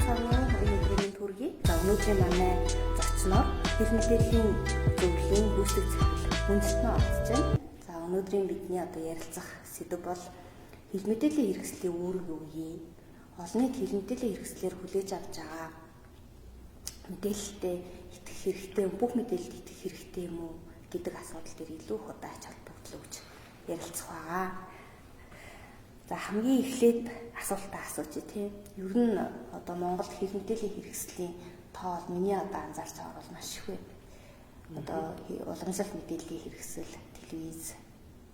Сайн уу? Энэ өдрийн төргий. За, өнөөдрийн манай зочноор хэв мэдээллийн зөвлөлийн гүйцэтгэх захирал Хүндэтгэн оролцож байна. За, өнөөдрийн бидний одоо ярилцах сэдэв бол хэв мэдээллийн хэрэгслийн үүрэг юу юм? Олон нийт хэв мэдээллийн хэрэгслээр хүлээж авч байгаа мэдээлэлтэй итгэх хэрэгтэй, бүх мэдээлэлд итгэх хэрэгтэй юм уу гэдэг асуудал дээр илүү их одоо ач холбогдол өгч ярилцах байгаа. За, хамгийн эхлээд асуултаа асууж, тийм. Ер нь одоо Монголд хэв мэдээллийн хэрэгслийн тоо миний одоо анзаарч байгаа бол маш их байна. Одоо уламжлалт мэдээллийн хэрэгсэл, телевиз,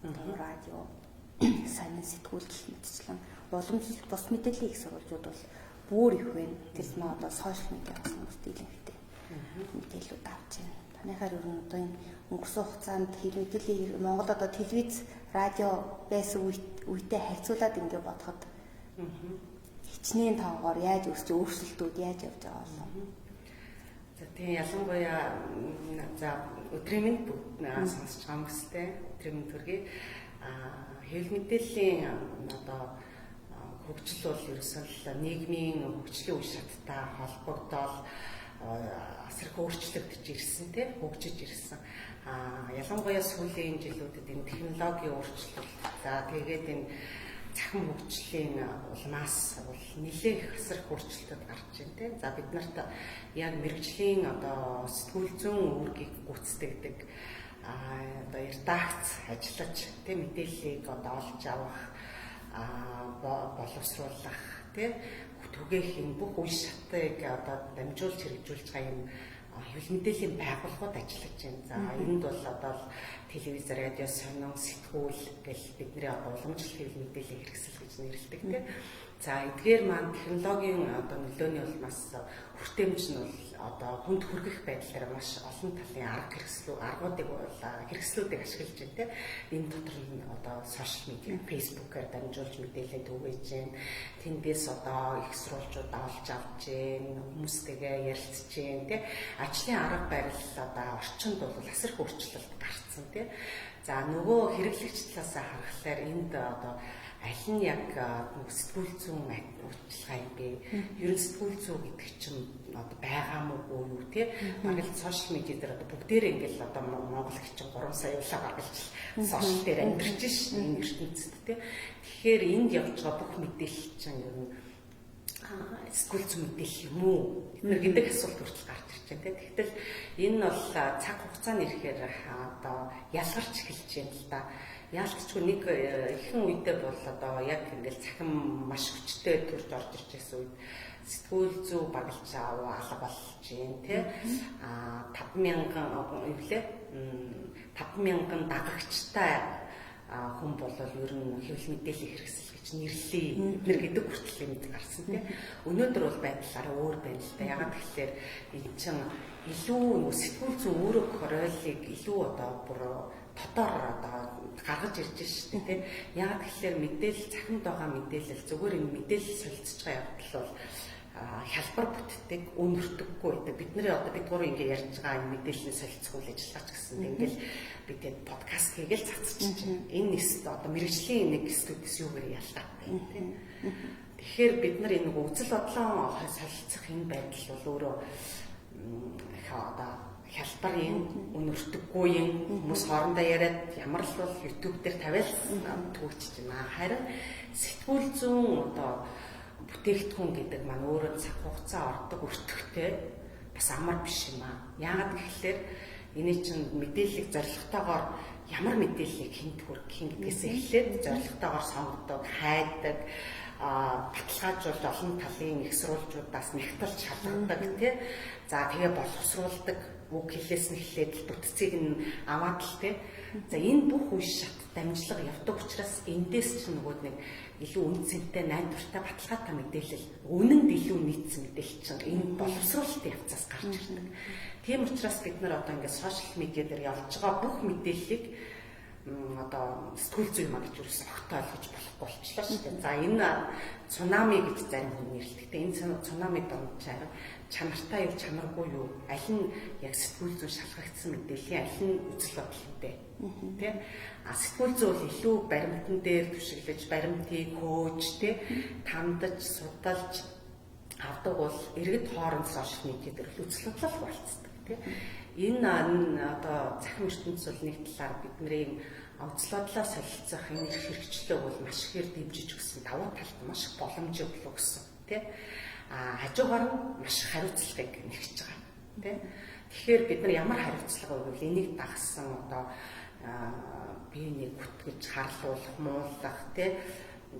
одоо радио, сонин сэтгүүл гэх мэтчлэн уламжлалт бус мэдээллийн их сурвалжууд бол бүр их байна. Тэр маа одоо сошиал медиа бас хүмүүст илэнхтэй мэдээллүүд авч байна. Таныхаар ер нь одоо энэ өнгөрсөн хугацаанд хэв мэдээллийн Монгол одоо телевиз, радио байсан үедээ харьцуулаад ингэ бодоход хичнээн тоогоор яаж өсч, өөрчлөлтүүд яаж явж байгаа болов? За, тийм, ялангуяа за, өдрийн мэнд бүгд сонсож байгаа хүмүүстэй өдрийн мэнд төргий. Хэвлэл мэдээллийн одоо хөгжил бол ерөөсөө л нийгмийн хөгжлийн үе шаттай холбогдоод асар их өөрчлөгдөж ирсэн, тийм, хөгжиж ирсэн. Ялангуяа сүүлийн жилүүдэд энэ технологийн өөрчлөлт, за, тэгээд энэ цахим хөгжлийн улмаас бол нэлээх их асар их өөрчлөлтүүд гарч байна, тийм. За, бид нарт яг мэргэжлийн одоо сэтгүүл зүйн үүргийг гүйцэтгэдэг одоо редакц ажиллаж, тийм, мэдээллийг одоо олж авах, боловсруулах, тийм, түгээх энэ бүх үе шатыг одоо дамжуулж хэрэгжүүлж байгаа юм хэвлэл мэдээллийн байгууллагууд ажиллаж байна. За, энд бол одоо телевиз, радио, сонин, сэтгүүл гэл бидний одоо уламжлалт хэвлэл мэдээллийн хэрэгсэл гэж нэрлэдэг, тийм. За, эдгээр маань технологийн одоо нөлөөний улмаас хүртээмж нь бол одоо хүнд хүргэх байдлаар маш олон талын арга хэрэгслүү аргуудыг бол хэрэгслүүдийг ашиглаж байна, тийм. Энэ дотор нь одоо сошиал медиа, фэйсбүүкээр дамжуулж мэдээлэл түгээж байна. Тэндээс одоо их сурвалжууд олж авч байна, хүмүүстэйгээ ярилцж байна, тийм. Ажлын арга барил одоо орчинд бол асар их өөрчлөлт гарцсан, тийм. За, нөгөө хэрэглэгч талаас харахаар энд одоо аль нь яг сэтгүүл зүйн уучлага юм бэ? Ер нь сэтгүүл зүй гэдэг чинь одоо байгаа мó үгүй юу, те? Бараг л сошиал медиа дээр одоо бүгдээрээ ингээл одоо Монгол чинь 3 сая улаа гаргалж сошиал дээр амьдарч ш энэ ертөнцид, те. Тэгэхээр энд явж байгаа бүх мэдээлэл чинь ер нь сэтгүүл зүйн мэдээлэл юм уу? Бид гэдэг асуулт хүртэл гарч ирж байна, те. Тэгтэл энэ бол цаг хугацааны ирэхээр одоо ялгарч эхэлж байна л да. Яалтчгүй нэг ихэнх үедээ бол одоо яг ингээл цахим маш хүчтэй төрж орж ирж байсан үед сэтгүүл зүй багалж алга болж гин, тий, 5000 юу лээ, 5000 дагагчтай хүн бол ер нь хэвлэл мэдээллийн хэрэгсэл гэж нэрлэе бид нар гэдэг хүртэл юм гарсан, тий. Өнөөдөр бол байдал арай өөр байна л да. Ягаад гэхээр энэ чинь илүү нөгөө сэтгүүл зүй өөрөө ройлыг илүү одоо бүр дотоор одоо гаргаж ирж шүү дээ, тийм. Яг тэгэхээр мэдээлэл, цахимд байгаа мэдээлэл зүгээр энэ мэдээлэл солилцож байгаа явдал бол хялбар бүтдэг, өнөртөггүй байдаг. Бид нэр одоо бид гурав ингэ ярьж байгаа энэ мэдээллийн солилцох үйл ажиллагаа ч гэсэн ингээл бид тэгээд подкаст хийгээл цацчих чинь. Энэ нэст одоо мэрэгжлийн нэг студиэс юугаар ялгаатай, тийм. Тэгэхээр бид нар энэ үзэл бодлоо солилцох энэ байдал бол өөрөө их одоо хялбар юм, өнөртөггүй юм, хүмүүс хоорондоо яриад ямар л бол YouTube дээр тавиал түгчж байна. Харин сэтгүүл зүүн одоо бүтээгдэхүүн гэдэг маань өөрөө цаг хугацаа ордог, өртөгтэй, бас амар биш юм аа. Яагаад гэхлээр энэ чинь мэдээллийг зорилготойгоор ямар мэдээллийг хэнд хүргэх юм гэдгээс эхлээд зорилготойгоор сонгодог, хайдаг, баталгаажуулж, олон талын их сурвалжуудаас нэгтэлж шалгадаг, тий. За, тэгээ боловсруулдаг, үг хэлээс нь эхлээд бүтцийг нь аваад л, тий. За, энэ бүх үе шат дамжлага явдаг учраас эндээс чинь нөгөө нэг илүү үн цэнтэй, найдвартай, баталгаатай мэдээлэл, үнэнд илүү нийцсэн мэдээлэл чинь энэ боловсруулалтын явцаас гарч ирдэг. Тийм учраас бид нар одоо ингээд сошиал медиа дээр явж байгаа бүх мэдээллийг одоо сэтгүүл зүй юм а гэж юусэн огт ойлгож болохгүй болчихлоо шүү дээ. За, энэ цунами гэж зарим хүн нэрлэдэг. Энэ цунами донд чарга чанартай юу, чанаргүй юу? Аль нь яг сэтгүүл зүйн шалгагдсан мэдээллийн, аль нь үзэл бодол юм бэ? Тэ? А сэтгүүл зүй бол илүү баримтан дээр түшиглэж, баримтыг хөөж, тэ, тандаж, судалж авдаг бол иргэд хооронд сошиал медиа дээр үзэл бодлол хуваалцдаг тий. Энэ одоо цахим ертөнц бол нэг талаар бидний үзэл бодлоо солилцох энэ эрх хэрэгчлөөг бол маш ихээр дэмжиж өгсөн, давуу талд маш их боломжийг өгсөн тий. А хажуугаар нь маш их хариуцлагыг нэгж байгаа тий. Тэгэхээр бид нар ямар хариуцлага вэ гэвэл энийг дагсан одоо биенийг гүтгэж харлуулах, муулах тий.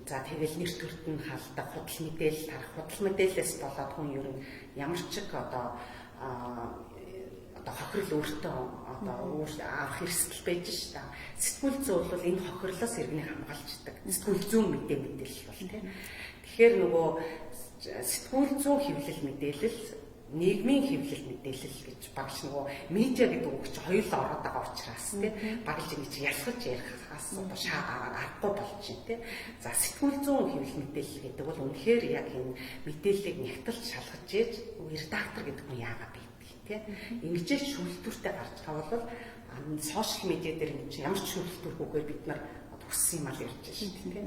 За тэгэл нэр төрд нь халдах, худал мэдээлэл тарах, худал мэдээлэлээс болоод хүн ер нь ямар ч одоо хохирол өөртөө одоо өөр авах эрсдэл байж ш та. Сэтгүүл зүй бол энэ хохирлоос иргэнийг хамгаалждаг. Сэтгүүл зүйн мэдээлэл бол тий. Тэгэхээр нөгөө сэтгүүл зүйн хэвлэл мэдээлэл, нийгмийн хэвлэл мэдээлэл гэж багш нөгөө медиа гэдэг үг чи хоёулаа ороод байгаа учраас тий багж ингэж ялгаж ярихаас одоо аргагүй болж байна тий. За сэтгүүл зүйн хэвлэл мэдээлэл гэдэг бол үнэхээр яг энэ мэдээллийг нягтлж шалгаж ээж редактор гэдэг хүн яагаад байдгийг тий. Ингэж шүүлтүүртэй гарч байгаа бол сошиал медиа дээр ингэж ямар ч шүүлтүүргүйгээр бид нар хүссэн юм ал ярьж байна шүү дээ тий.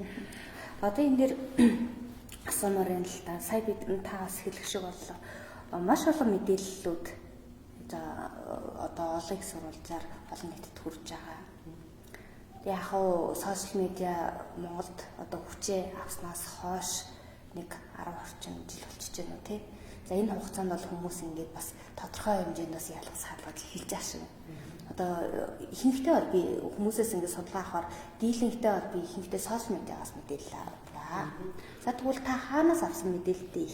Одоо энэ дээр асуумаар байна л да. Сая бид та бас хэлэх шиг боллоо. Маш олон мэдээллүүд за одоо олон их сурвалжаар олон нийтэд хүрж байгаа. Яг хав сошиал медиа Монголд одоо хүчээ авснаас хойш нэг 10 орчим жил болчихж байна уу тий. За энэ хугацаанд бол хүмүүс ингээд бас тодорхой хэмжээнд бас ялгаж салгаж эхэлж байгаа шиг. Одоо ихэнхдээ бол би хүмүүсээс ингээд судалгаа авахар дийлэнхтэй бол би ихэнхдээ сошиал медиагаас мэдээлэл авдаг. За тэгвэл та хаанаас авсан мэдээлэлтэй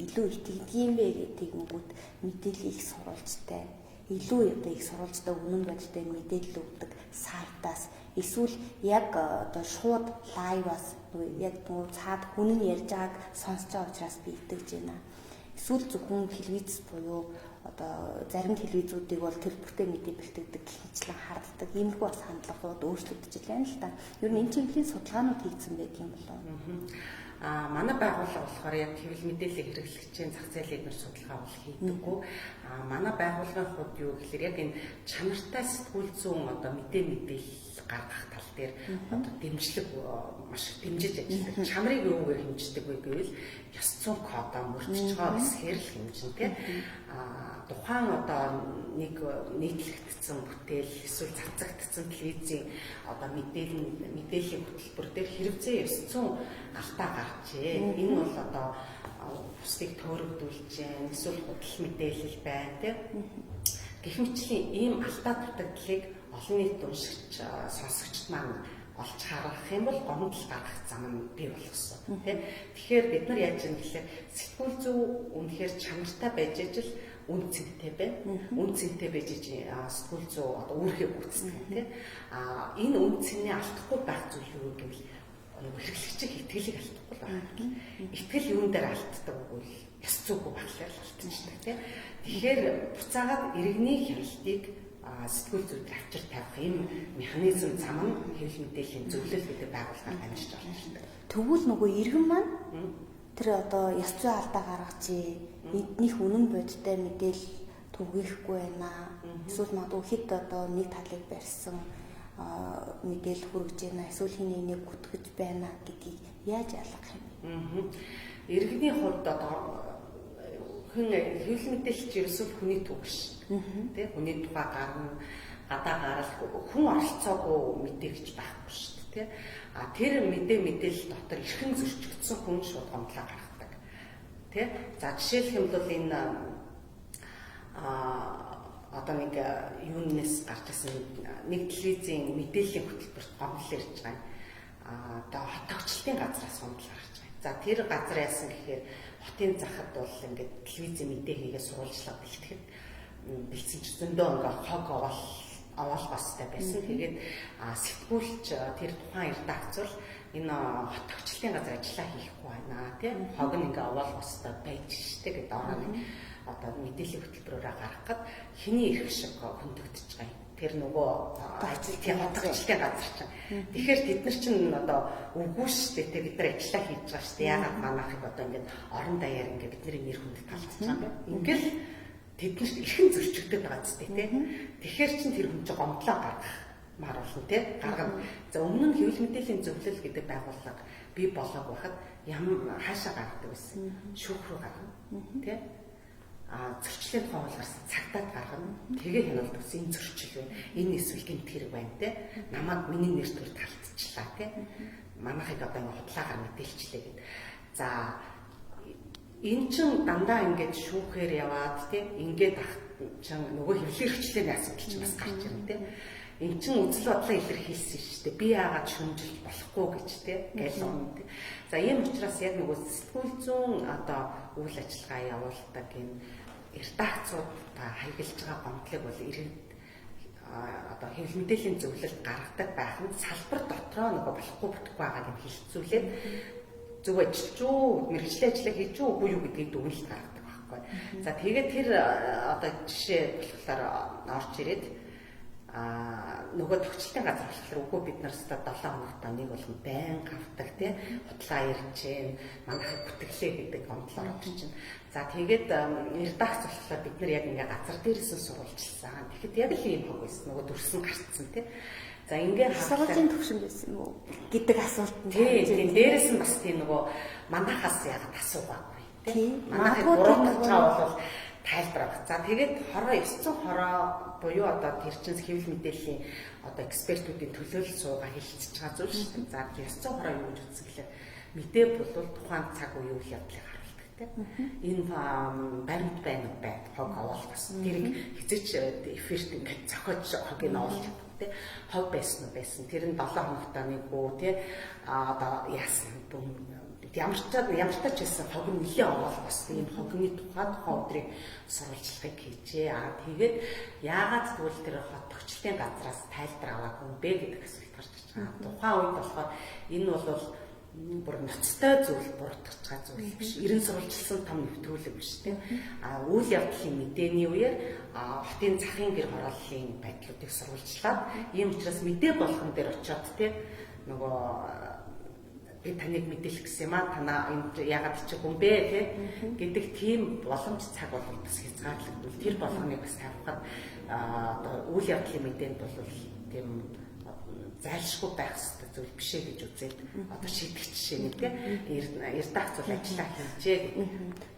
илүү итгэдэг юм бэ гэдгийгүүд мэдээлэл их сурвалжтай, илүү одоо их сурвалжтай үнэн бодиттой мэдээлэл өгдөг сайтаас эсвэл яг одоо шууд лайваас яг нөгөө цаад хүн нь ярьж байгааг сонсож байгаа учраас би итгэж байна. Эсвэл зөвхөн телевиз буюу одоо зарим телевизүүдийг бол төлбөртэй мэдээ бэлтгэдэг хэмжлэн харддаг. Иймэрхүү бас хандлагууд өөрчлөгдөж байна л та. Ер нь энэ чиглэлийн судалгаанууд хийгдсэн байдаг юм болов уу? Манай байгууллага болохоор яг хэвлэл мэдээллийг хэрэглэгчийн зах зээлийн эднэр судалгаа бол хийдэггүй. Манай байгууллагын хувьд юу гэхээр яг энэ чанартай сэтгүүл зүйн одоо мэдээлэл гаргах тал дээр одоо дэмжлэг маш их дэмжиж ажилладаг. Чанарыг юугаар хэмждэг вэ гэвэл ёс зүйн кодоо мөрчиж байгаа хэсгээр л хэмжинэ тий. Тухайн одоо нэг нийтлэгдсэн бүтээл эсвэл цацагдсан телевизийн одоо мэдээллийн хөтөлбөр дээр хэрэгцээ ёс зүйн алдаа гарчээ. Энэ бол одоо бусдыг төөрөгдүүлж जैन эсвэл худал мэдээлэл байна тий. Гэх мэтлийн ийм алдаа дутагдлыг олон нийт уншигч сонсогчд маань олж харах юм бол гомдол гаргах зам нь бий болгосон тий. Тэгэхээр бид нар яаж юм гэхээр сэтгүүл зүй үнэхээр чанартай байж ижил үн цэнтэй байна. Үн цэнтэй байж сэтгүүл зүй одоо үүргээ гүйцэтгэх тий. Энэ үн цэний алдахгүй байх зүйл юу гэвэл хэрэглэгчийн итгэлийг алдахгүй байх. Итгэл юун дээр алддаг вэ гэвэл ёс зүйгүй байхлаар л алдчихдаг тий. Тэгэхээр буцаагаад иргэний хяналтыг сэтгүүл зүйд авчир тавих ийм механизм зам нь хэвлэл мэдээллийн зөвлөл гэдэг байгууллагаар дамжиж орж ирдэг. Тэгвэл нөгөө иргэн маань тэр одоо ёс зүй алдаа гаргажээ. Эднийх үнэн бодиттой мэдээлэл түгээхгүй байна. Эсвэл магадгүй хэд одоо нэг талыг барьсан мэдээлэл хүргэж байна. Эсвэл хин нэгнийг гүтгэж байна гэдгийг яаж ялгах юм бэ? Иргэний хувьд одоо хүн хэвлэл мэдээлэл чи ерөөсөө хүний төв биш. Тэ хүний тухай гарна, гадаа гарал хүн оролцоогүй мэдээгч байхгүй шүү дээ, тэ. А тэр мэдээлэл дотор эрхэн зөрчигдсөн хүн шууд гомдлоо гаргадаг. Тэ. За жишээлх юм бол энэ одоо нэг юунаас гарч ирсэн нэг телевизийн мэдээллийн хөтөлбөрт гомдол ярьж байгаа юм. Одоо хотогчлтын газраас гомдол гарч байгаа. За тэр газар яасан гэхээр хотын захад бол ингээд телевизийн мэдээ хийгээ сурвалжлага бэлтгэхэд бэлдсэн чи зөндөө ингээ хог овоолгоостой байсан. Тэгээд сэтгүүлч тэр тухайн редакц бол энэ хотогчлтын газар ажиллаа хийхгүй байна тийм хог нь ингээ овоолгоостой байж штэ гэдэг ороо нэг одоо мэдээллийн хөтөлбөрөөрөө гаргах гээд хиний эрх шиг хөндөгдөж байгаа юм. Тэр нөгөө хотогчлтын газар чинь. Тэгэхээр тэд нар чинь одоо үгүй шүү дээ, бид нар ажиллаа хийж байгаа шүү дээ. Яагаад манайхыг одоо ингээд орон даяар ингээд бидний нэр хүнд талцж байгаа юм бэ? Ингээл тэд нар эрхэн зөрчигдөд байгаа зү тэ. Тэгэхээр чин тэр хүн чинь гомдлоо гаргах маар болно тэ. Гаргана. За өмнө нь хэвлэл мэдээллийн зөвлөл гэдэг байгууллага Би болоог байхад ям хаашаа гаргадаг байсан. Шүүх рүү гаргана. Тэ? А зөрчлийн тухай хууль гарсан цагтаад гаргана. Тэгээ хяналт гэсэн энэ зөрчил байна. Энэ эсвэл гэмт хэрэг байна те. Намайг миний нэр төр талтчлаа те. Манайхыг одоо ингэ худлаагаар мэдээлчлээ гэд. За эн чин дандаа ингээд шүүхээр яваад те ингээд ах чин нөгөө хэвлэл эрхчлээний асуудал чинь бас гарч ирнэ те. Эн чин үзэл бодлоо илэрхийлсэн шүү дээ. Би яагаад шүмжилж болохгүй гэж те гэлэн те. За ийм учраас яг нөгөө сэтгүүл зүүн одоо үйл ажиллагаа явуулдаг энэ редакцууд та хайгалж байгаа гомдлыг бол иргэд одоо хэвлэл мэдээллийн зөвлөлд гаргадаг байх нь салбар дотроо нөгөө болохгүй бүтэхгүй байгааг нь хилцүүлээд зөв ажиллаж уу, мэргэжлийн ажлаа хийж үү, үгүй юу гэдгийг дүгнэлт гаргадаг байхгүй. За тэгээд тэр одоо жишээ болохоор орж ирээд нөгөө төгчлөлтийн газар болохоор үгүй бид нар өстой 7 хоногт нэг болгон байнга авдаг тий худлаа ярьж гэн манайхыг бүтгэлээ гэдэг гомдол орж чинь. За тэгээд редакц болохоор бид нар яг ингээ газар дээрээс нь сурвалжилсан. Тэгэхэд яг л ийм хог байсан. Нөгөө дүрсэн гарцсан тий. За ингээ сургуулийн төвшин байсан юм уу гэдэг асуулт нь. Тий, тийм дээрээс нь бас тийм нөгөө манайхаас яагаад асуугаагүй тий. Манайхыг буруутгаж байгаа бол тайлбар авах. За тэгээд хороо 900 хороо буюу одоо тэр чинь хэвлэл мэдээллийн одоо экспертүүдийн төлөөлөл суугаа хэлцэж байгаа зүйл шүү дээ. За 900 хороо юу гэж үзсэн гэхээр мэдээ бол тухайн цаг үеийн үйл явдлыг харуулдаг тийм. Энэ баримт байна уу байд хог овоол бас. Тэрийг хизээч эфирт ингээд зохиож хогийг оолж чадахгүй тийм. Хог байсан уу байсан. Тэр нь 7 хоногтой нэг үү тийм одоо яасан ямар ч ямар ч байсан хог нь нэлээ овоол бас ийм хогны тухай тухайн өдрийг сурвалжлагыг хийжээ. Аа тэгээд яагаад тэгвэл тэр хот тогтчлтын газраас тайлбар аваагүй юм бэ гэдэг асуулт гарч ирж байгаа. Тухайн үед болохоор энэ бол бүр ноцтой зүйл буруутгах байгаа зүйл биш. Эрен сурвалжилсан том нэвтрүүлэг биш тийм. А үйл явдлын мэдээний үеэр хотын захын гэр хорооллын байдлуудыг сурвалжлаад ийм учраас мэдээ болгон дээр очиод тийм нөгөө би таныг мэдээлэх гэсэн юм а танаа энэ яагаад чиг юм бэ те гэдэг тийм боломж цаг бол бас хязгаарлагдвал тэр болгоныг бас тавихад одоо үйл явдлын мэдээнд бол тийм зайлшгүй байх хэрэгтэй зүйл биш ээ гэж үзээд одоо шийдэх жишээ нэг те редакц бол ажиллаа хийжээ.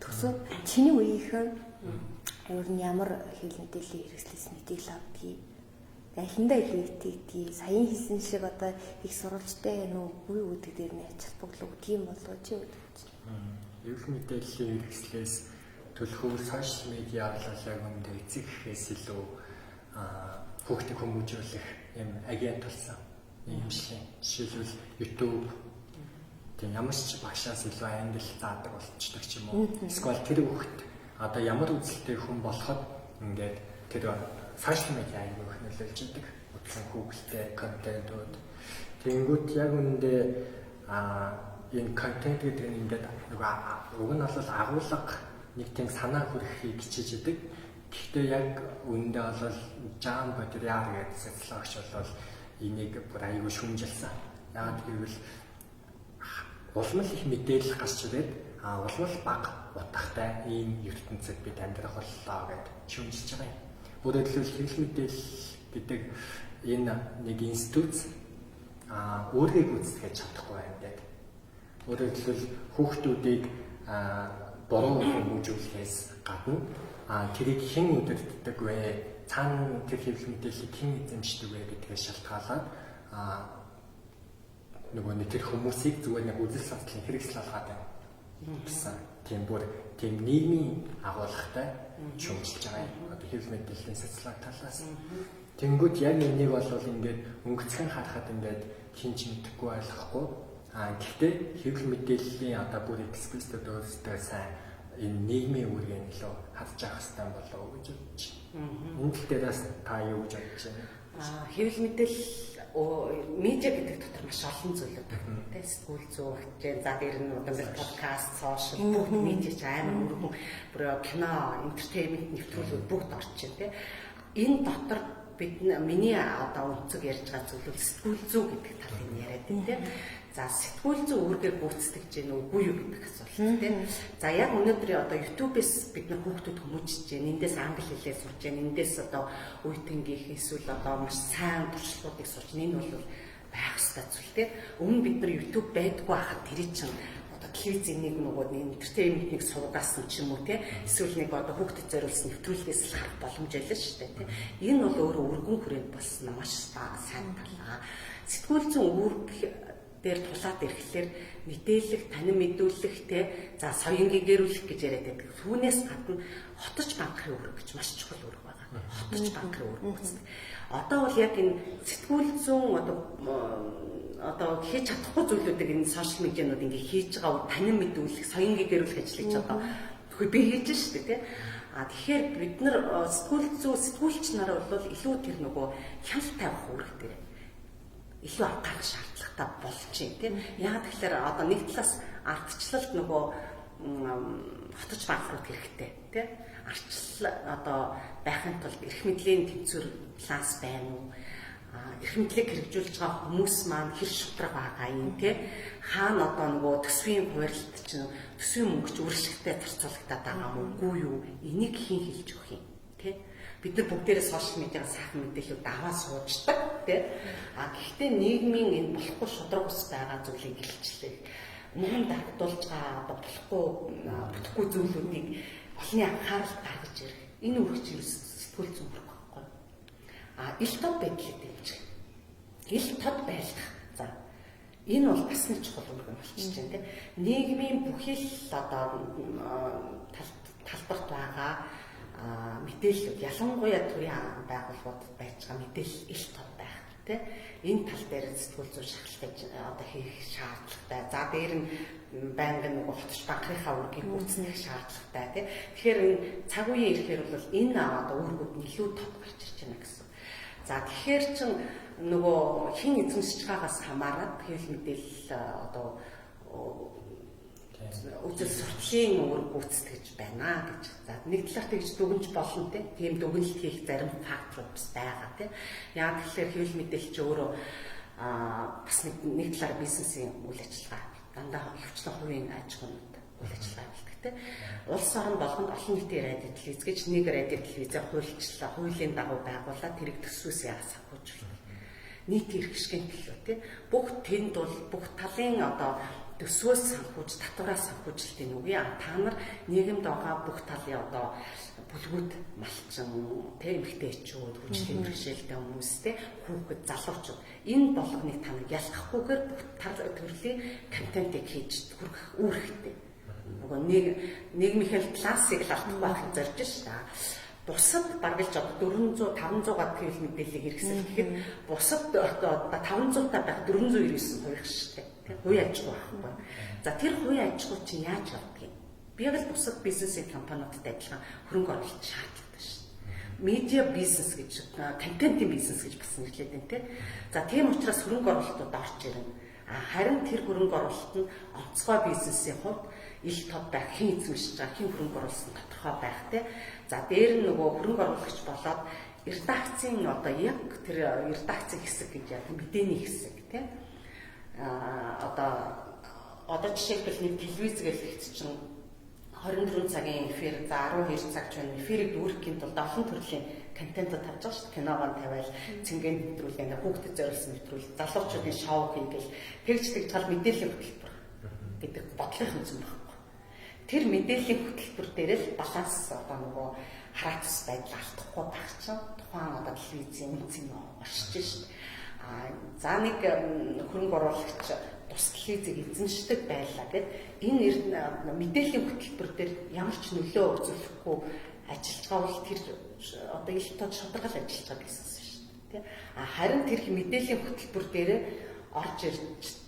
Төгсөө чиний үеийнхэн ер нь ямар хэвлэл мэдээллийн хэрэгслээс мэдээлэл авдгийг алиндаа илүү итгэдгийг саяын хэлсэн шиг одоо их сурвалжтай байна уу үгүй юу гэдэг дээр нь ач холбогдол өгдөг юм болоо чи юу гэж. Хэвлэл мэдээллийн хэрэгслээс төлхөө сошиал медиа бол яг үүндээ эцэг гэхээс илүү хүүхдийг хүмүүжүүлэх юм агент болсон юм шиг. Жишээлбэл YouTube тийм ямар ч багшаас илүү англи заадаг болчихдог ч юм уу. Эсвэл тэр хүүхд одоо ямар үзэлтэй хүн болоход ингээд тэр сошиал медиа аягүй их нөлөөлж идэг. Утсан хүүхэлтэй контентууд. Тэнгүүт яг үүндээ энэ контент гэдэг нь ингээд нөгөө уг нь бол агуулга нэг тийм санаа хүрэхийг хичээж идэг. Гэхдээ яг үүндээ бол Жан Бодрияр гэдэг социологч бол энийг бүр аягүй шүүмжилсэн. Яагаад гэвэл улам л их мэдээлэл гарч ирээд улам л бага утгатай ийм ертөнцид бид амьдрах боллоо гэд шүүмжилж байгаа юм. Өөрөөр хэлбэл хэвлэл мэдээлэл гэдэг энэ нэг институт өөрийгөө гүйцэтгэж чадахгүй байна гэдэг. Өөрөөр хэлбэл хүүхдүүдийг буруу хүмүүжүүлэхээс гадна тэрийг хэн удирддаг вэ? Цаана тэр хэвлэл мэдээллийг хэн эзэмшдэг вэ гэдгээс шалтгаалаад нөгөө нэг тэр хүмүүсийг зүгээр нэг үзэл сонслын хэрэгсэл болгоод байна гэсэн тийм бүр тийм нийгмийн агуулгатай шүүмжилж байгаа юм. Одоо хэвлэл мэдээллийн социологи талаас. Тэнгүүд яг энийг бол ингээд өнгөцгөн харахад ингээд хэн ч мэдэхгүй ойлгохгүй. Гэхдээ хэвлэл мэдээллийн одоо бүр экспертүүд өөрсдөө сайн энэ нийгмийн үүргийг илүү харж авах хэрэгтэй болов уу гэж бодож байна. Энэ тал дээрээс та юу гэж бодож байна? Хэвлэл мэдээлэл медиа гэдэг дотор маш олон зүйлүүд байна. Тэ сэтгүүл зүй багтжээ. За дээр нь одоо ингээд подкаст, сошиал бүгд медиа ч амар өргөн бүр кино, entertainment нэвтрүүлгүүд бүгд орж байна тэ. Энэ дотор бид миний одоо өнцөг ярьж байгаа зүйл бол сэтгүүл зүй гэдэг талыг яриад байна тэ. За сэтгүүл зүй үүргээ гүйцэтгэж гэнэ үгүй юу гэдэг асуулт тийм. За яг өнөөдөр одоо YouTube-ээс бид нар хүүхдүүд хүмүүжиж гэнэ. Эндээс англи хэлээ сурж гэнэ. Эндээс одоо үе тэнгийнх эсвэл одоо маш сайн туршлагуудыг сурч гэнэ. Энэ бол байх ёстой зүйл те. Өмнө бид нар YouTube байдгүй байхад тэр чинь одоо телевизийн нэг нөгөө нэг entertainment нэг сувгаас нь ч юм уу те, эсвэл нэг одоо хүүхдэд зориулсан нэвтрүүлгээс л харах боломж байлаа шүү дээ те. Энэ бол өөрөө өргөн хүрээнд болсон маш сайн тал. Сэтгүүл зүйн үүрэг дээр тулаад ирэхлээр мэдээлэх, танин мэдүүлэх те, за соён гэгэрүүлэх гэж яриад байдаг. Түүнээс гадна хотож банкрын үүрэг гэж маш чухал үүрэг байгаа. Хотож банкрын үүрэг гүйцэтгэх. Одоо бол яг энэ сэтгүүл зүйн одоо хийж чадахгүй зүйлүүдийг энэ сошиал медианууд ингээ хийж байгаа, танин мэдүүлэх, соён гэгэрүүлэх ажлыг ч одоо тэгэхээр би хийж штэ тий. А тэгэхээр бид нар сэтгүүл зүй сэтгүүлч нар бол илүү тэр нөгөө хяналт тавих үүрэг дээр илүү анхаарах шаардлагатай болж байна тийм. Яг тэгэхээр одоо нэг талаас ардчлалд нөгөө хотож банкрот хэрэгтэй тийм. Арчлал одоо байхын тулд эрх мэдлийн тэнцвэр баланс байна уу? Эрх мэдлийг хэрэгжүүлж байгаа хүмүүс маань хэр шудраг байгаа юм те, хаана одоо нөгөө төсвийн хуваарилт чинь, төсвийн мөнгө ч үргэлжлэхтэй зарцуулагдаад байгаа юм уу юу, энийг хэн хэлж өгөх юм те? Бид нар бүгдээрээ сошиал медиагаар сайхан мэдээлүүд аваа сууждаг те. А гэхдээ нийгмийн энэ болохгүй шудраг ус байгаа зүйлийг илчлэх, мөн дагдуулж байгаа одоо болохгүй бүтэхгүй зүйлүүдийг олонний анхааралд гаргаж ирэх, энэ үргэлж сэтгүүл зүйн үүрэг байхгүй. А ил тод байдлыг дэмжих. Ил тод байлгах. За энэ бол бас нэг чухал үүрэг юм болчихж байна те. Нийгмийн бүхий л одоо талбарт байгаа мэдээллүүд, ялангуяа төрийн байгууллагуудад байж байгаа мэдээлэл ил тод байх тий. Энэ тал дээр сэтгүүл зүйн шахалт одоо хийх шаардлагатай. За дээр нь байнгын нөгөө хотч банкрынхаа үүргийг гүйцэтгэх шаардлагатай тий. Тэгэхээр энэ цаг үеийн ирэхээр бол энэ одоо үүргүүд нь илүү тод гарч ирж байна гэсэн. За тэгэхээр чин нөгөө хин эзэмшиж байгаагаас хамаарат хэвлэл мэдээлэл одоо үзэл суртлын үүрэг гүйцэтгэж байна гэж. За нэг талаар тэгж дүгнж болно те. Тийм дүгнэлт хийх зарим факторууд бас байгаа те. Яг тэгэхээр хэвлэл мэдээлэл чи өөрөө бас нэг талаар бизнесийн үйл ажиллагаа, дандаа хөвчлэн хувийн аж ахуйнууд үйл ажиллагаа явуулдаг те. Улс орон болгонд олон нийтийн радио телевиз гэж нэг радио телевизээ хуульчлаа, хуулийн дагуу байгуулаад тэрийг төсвөөс яагаас санхүүжүүлдэг. Нийт эрх ашигын төлөө те. Бүх тэнд бол бүх талын одоо төсвөөс санхүүж, татвараас санхүүжилтийн үгүй. Та нар нийгэмд байгаа бүх талын одоо бүлгүүд, малчин, тэ, эмэгтэйчүүд, хүчтэй бэрхшээлтэй хүмүүс, тэ, хүүхэд, залуучууд, энэ болгоныг та нар ялгахгүйгээр бүх төрлийн контентыг хийж хүргэх үүрэгтэй. Нөгөө нэг нийгмийн балансыг л алдахгүй байхыг зорж ш та. Бусад бараг л одоо 400 500 гад хэвлэл мэдээллийг хэрэгсэл гэхэд бусад одоо 500 та байх 499 хувих шүү дээ. Хувийн аж ахуй байхгүй. За тэр хувийн аж ахуй чинь яаж явдаг юм? Би яг л бусад бизнесийн компаниудтай адилхан хөрөнгө оруулалт шаардлагатай шүү дээ. Медиа бизнес гэж, контентын бизнес гэж бас нэрлэдэг юм те. За тийм учраас хөрөнгө оруулалтууд орж ирнэ. А харин тэр хөрөнгө оруулалт нь онцгой бизнесийн хувьд ил тод байх, хэн эзэмшиж байгаа, хэн хөрөнгө оруулсан тодорхой байх те. За дээр нь нөгөө хөрөнгө оруулагч болоод редакцийн одоо яг тэр редакцийн хэсэг гэж яг мэдээний хэсэг те. Одоо жишээлбэл нэг телевиз гэлэгч чинь 24 цагийн эфир, за 12 цаг ч байна. Эфирийг дүүрэхийн тулд олон төрлийн контентууд тавьж байгаа шүү дээ. Киногоо тавиал, цэнгийн нэвтрүүлэг, ингээ хүүхдэд зориулсан нэвтрүүлэг, залуучуудын шоу хийгээл тэгж тэгж гал мэдээллийн хөтөлбөр гэдэг бодлогын зүйн байхгүй. Тэр мэдээллийн хөтөлбөр дээр л баланс одоо нөгөө хараатс байдал алдахгүй байх чинь тухайн одоо телевизийн үнцэн оршиж шүү дээ. За нэг хөрөнгө оруулагч тус телевизийг эзэмшдэг байлаа гэд энэ мэдээллийн хөтөлбөр дээр ямар ч нөлөө үзүүлэхгүй ажиллаж байгаа бол тэр одоо ил тод шударгал ажиллаж байгаа гэсэн шүү дээ. А харин тэр мэдээллийн хөтөлбөр дээр орж ирж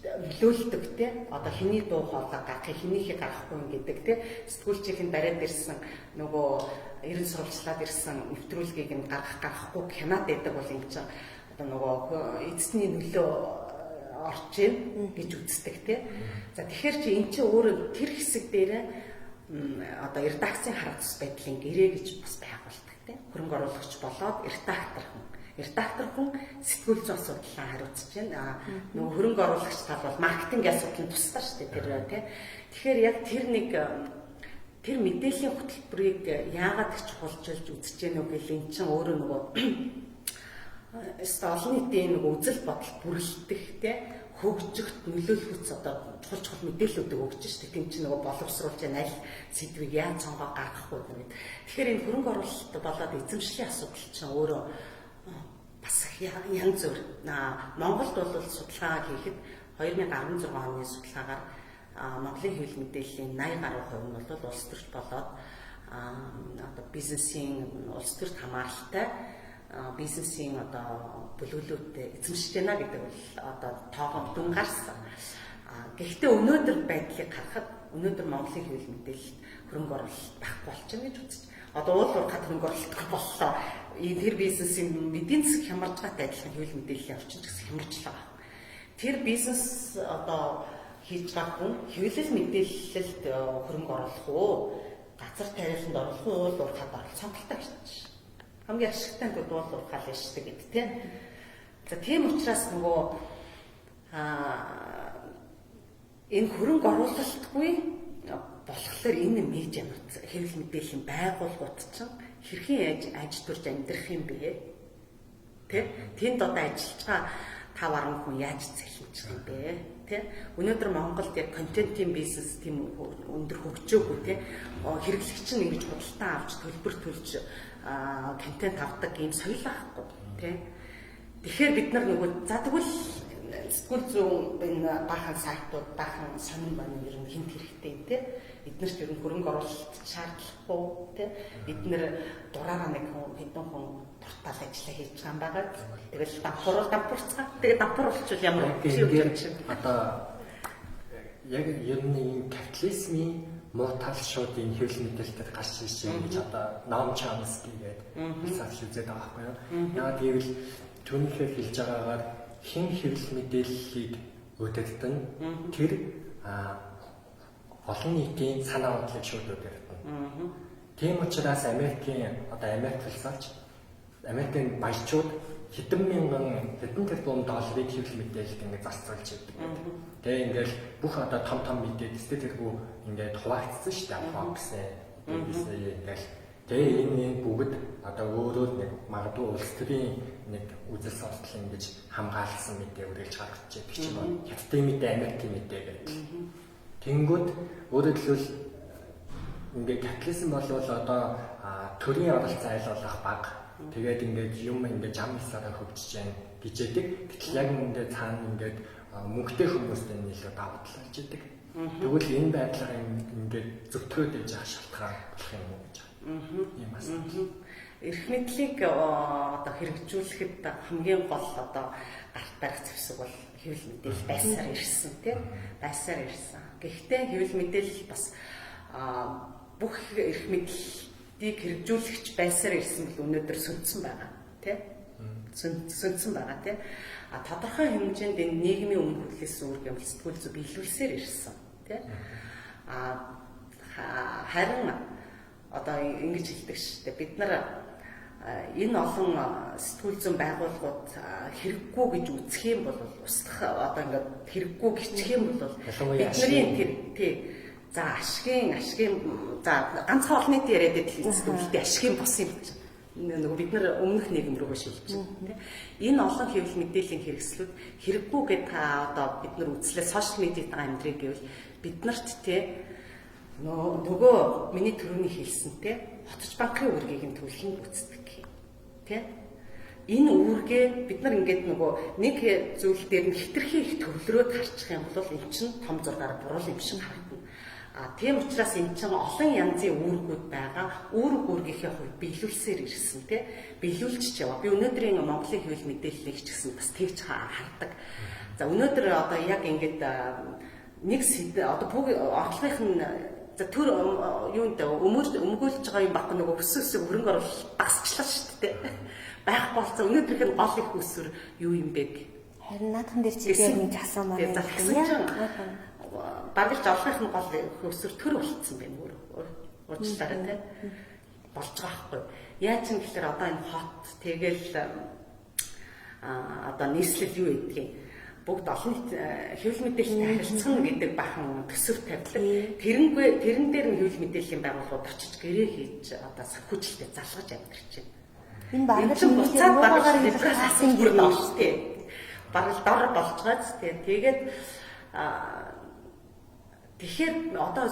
нөлөөлдөг те, одоо хэний дуу хоолой гарах, хэнийхийг гаргахгүй гэдэг те, сэтгүүлчийн бариад ирсэн нөгөө эрен сурвалжлаад ирсэн нэвтрүүлгийг нь гаргах гаргахгүй хянаад байдаг бол юм чинь одоо нөгөө эзний нөлөө орж ийн гэж үздэг тий. За тэгэхээр чи эн чинь өөрөө тэр хэсэг дээр одоо редакцийн харах тус байдлын гэрээ гэж бас байгуулдаг тий. Хөрөнгө оруулагч болоод редактор хүн. Редактор хүн сэтгүүл зүйн асуудлаа хариуцж байна. Нөгөө хөрөнгө оруулагч тал бол маркетинг асуудал нь тусдаа шүү дээ тэр тий. Тэгэхээр яг тэр нэг тэр мэдээллийн хөтөлбөрийг яагаад их чухалчилж үзэж гэнэ үү гэл эн чинь өөрөө нөгөө Өстө олон нийтийн нэг үзэл бодол бүрэлдэх те хөгжихт нөлөөлөхөц одоо чухал чухал мэдээллүүдийг өгч штэ. Тийм чинь нөгөө боловсруулж яана аль сэдвийг яаж сонгоо гаргах вэ гэдэг. Тэгэхээр энэ хөрөнгө оруулалт болоод эзэмшлийн асуудал чинь өөрөө бас янз бүр. Монголд бол судалгаа хийхэд 2016 оны судалгаагаар Монголын хэвлэл мэдээллийн 80 гаруй хувь нь бол улс төрч болоод одоо бизнесийн улс төрт хамааралтай бизнесийн одоо бүлэглүүдтэй эзэмшиж байна гэдэг бол одоо тоогоо дүн гарсан. Гэхдээ өнөөдөр байдлыг харахад өнөөдөр Монголын хэвлэл мэдээлэлд хөрөнгө оруулалт байхгүй болчихно гэж үзэж. Одоо уул уурхад хөрөнгө оруулалтгүй боллоо. Тэр бизнесийн эдийн засаг хямарж байгаатай адилхан хэвлэл мэдээллийн орчин ч гэсэн хямарч л байгаа. Тэр бизнес одоо хийж байгаа хүн хэвлэл мэдээлэлд хөрөнгө оруулах уу? Газар тариаланд оруулах уу? Уул уурхад оруулах сонголттой гэж. Хамгийн ашигтай нь уул уурхай л шүү дээ гэд тэ. За тийм учраас нөгөө энэ хөрөнгө оруулалтгүй болохоор энэ медианууд хэвлэл мэдээллийн байгууллагууд чинь хэрхэн яаж аж төрж амьдрах юм бэ? Тэ? Тэнд одоо ажиллаж байгаа 5 10 хүн яаж цалинжих юм бэ? Тэ? Өнөөдөр Монголд яг контентын бизнес тийм өндөр хөгжөөгүй тэ. Хэрэглэгч нь ингэж худалдаа авч төлбөр төлж контент авдаг ийм соёл байхгүй тэ. Тэгэхээр бид нар нөгөө за тэгвэл сэтгүүл зүйн энэ баахан сайтууд баахан сонин манин ер нь хинт хэрэгтэй юм те. Эднэрт ер нь хөрөнгө оруулалт шаардлагагүй те. Эднэр дураараа нэг хүн хэдэн хүн дуртаал ажиллаа хийж байгаа юм байгаа. Тэгэл дампуурал дампуурцгаа. Тэгээ дампуур болчвол ямар юм чинь одоо яг ер нь энэ капитализмын муу тал шууд энэ хэвлэл мэдээлэлээр гарч ирж байна гэж одоо Ноам Чомски гэдэг философи үзээд байгаа байхгүй юу. Яагаад гэвэл түүнийхээр хэлж байгаагаар хэн хэвлэл мэдээллийг удирдан тэр олон нийтийн санаа бодлыг шууд удирдана. Тийм учраас Америкийн одоо Америк философч Америкийн баячууд хэдэн мянган хэдэн тэрбум долларыг хэвлэл мэдээлэлд ингээд зарцуулж байдаг. Тэгээ ингээд бүх одоо том том мэдээ төстэй тэргүү ингээд хуваагдсан шүү дээ. Fox, BBC ингээд тэгээ энэ бүгд одоо өөрөөр нэг магадгүй улс төрийн нэг үзэл сонслол ингэж хамгаалсан мэдээ үргэлж гаргаж байдаг ч юм уу. Хятадын мэдээ, Америкийн мэдээ гэдэг. Тэнгүүд өөрөөр хэлбэл ингээд капитализм болвол одоо төрийн оролцоо аль болох бага. Тэгээд ингээд юм ингээд жам ёсороо хөгжиж जैन гэж яадаг. Гэтэл яг үүндээ цаана ингээд мөнгөтэй хүмүүстэй нь илүү давуу тал болж идэг. Тэгвэл энэ байдлаар ингээд зөвтгөөд ээж явах шалтгаан болох юм уу гэж байна. Ийм асуудал. Эрх мэдлийг одоо хэрэгжүүлэхэд хамгийн гол одоо гарт барих зэвсэг бол хэвлэл мэдээлэл байсаар ирсэн тийм байсаар ирсэн. Гэхдээ хэвлэл мэдээлэл бас бүх эрх мэдлийг хэрэгжүүлэгч байсаар ирсэн бол өнөөдөр сүнцэн байгаа тийм сүнцэн байгаа тийм. А тодорхой хэмжээнд энэ нийгмийн өмнө хүлээсэн үүрэг юм сэтгүүл зүй биелүүлсээр ирсэн тийм. А харин одоо ингэж хэлдэг шүү дээ. Бид нар энэ олон сэтгүүл зүйн байгууллагууд хэрэггүй гэж үзэх юм бол устгах одоо ингээд хэрэггүй гिचх юм бол бидний тэр тий за ашигын за ганцхан олон нийт яриад идэл сэтгүүлтэй ашигын бус юм чинь нөгөө бид нар өмнөх нийгэм рүүгээ шилжиж байна тий. Энэ олон хэвлэл мэдээллийн хэрэгслүүд хэрэггүй гэд та одоо бид нар үзлээ сошиал медиатай амьдрыг гэвэл бид нарт тий нөгөө миний төрөний хэлсэнтэй хотч банкын үүргийг нь төлөх нь гүйцэтгэх юм. Тэ? Энэ үүргээ бид нар ингээд нөгөө нэг зүйл дээр нь хитрхи их төвлөрөөд харчих юм бол эн чинь том зургаар буруу юм шиг харагдана. А тийм учраас эн чинь олон янзын үүргүүд байгаа. Үүрэг үүргийнхээ хувьд биелүүлсээр ирсэн тий. Биелүүлчих яваа. Би өнөөдрийн Монголын хэвлэл мэдээллийг ч гэсэн бас тэгж хардаг. За өнөөдөр одоо яг ингээд нэг одоо бүх орлогынх нь за төр юунд өмгөөлж байгаа юм баггүй нөгөө өссөн өсөг хөрөнгө оруулалт багасчлаа шүү дээ. Байхгүй болсон. Өнөөдрийнх нь гол их үсвэр юу юм бэ? Харин наадхан дээр чи яг нэг асуумаар байна. Бараг л олонхын нь гол их үсвэр төр болцсон байна өөрөө. Уучлаарай те. Болж байгаа байхгүй. Яаж юм гэхээр одоо энэ хот тэгэл одоо нийслэл юу гэдгийг бүгд олон нийт хэвлэл мэдээлэлтэй харилцана гэдэг бахан төсөв тавилаа. Тэрнгүй тэрэн дээр нь хэвлэл мэдээллийн байгууллагууд очиж гэрээ хийж одоо санхүүжилтэд залгаж амьдарч байна. Энэ бараг л буцаад бараг либерализм бүр доош тий. Бараг л дор болж байгаа ч тий. Тэгээд тэгэхээр одоо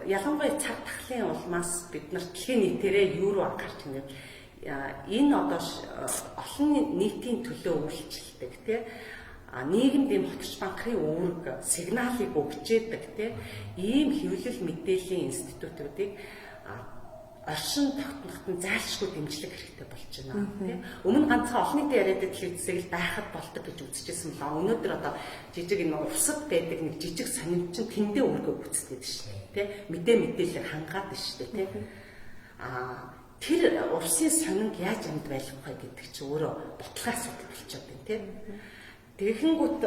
ялангуяа цар тахлын улмаас бид нар дэлхийн нийтээрээ юу руу анхаарч байна вэ? Энэ одоо олон нийтийн төлөө үйлчилдэг тий. Нийгэмд ийм хотч банкны үүрэг сигналыг өгч яадаг тий. Ийм хэвлэл мэдээллийн институтуудыг оршин тогтноход нь зайлшгүй дэмжлэг хэрэгтэй болж байна тий. Өмнө ганцхан олон нийтийн яриад телевизийг л байхад болдог гэж үзчихсэн л өнөөдөр одоо жижиг энэ увсад байдаг нэг жижиг сонин чинь тэндээ үүргээ гүйцэтгээд шүү дээ тий. Мэдээлэлээр хангаад шүү дээ тий. Тэр увсын сонинг яаж амьд байлгах вэ гэдэг чинь өөрөө бодлогын асуудал болчиход байна тий. Тэгэхэнгүүт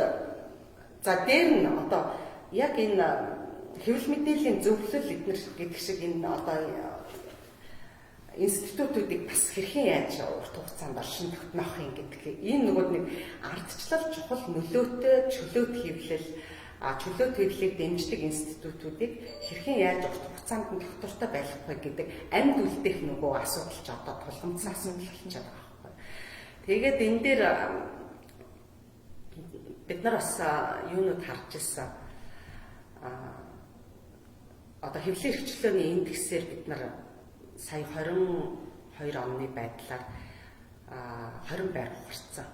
за дээр нь одоо яг энэ хэвлэл мэдээллийн зөвлөл эднэр гэдэг шиг энэ одоо институтуудыг бас хэрхэн яаж урт хугацаанд оршин тогтноох юм гэдэг энэ нөгөө нэг ардчлал чухал нөлөөтэй чөлөөт хэвлэл чөлөөт хэвлэлийг дэмждэг институтуудыг хэрхэн яаж урт хугацаанд нь тогтвортой байлгах вэ гэдэг амьд үлдэх нөгөө асуудал ч одоо тулгамдсан асуудал болчиход байгаа байхгүй. Тэгээд энэ дээр бид нар бас юунууд харж ирсэн. Одоо хэвлэлийн эрх чөлөөний индексээр бид нар сая 22 оны байдлаар 20 байр ухарсан.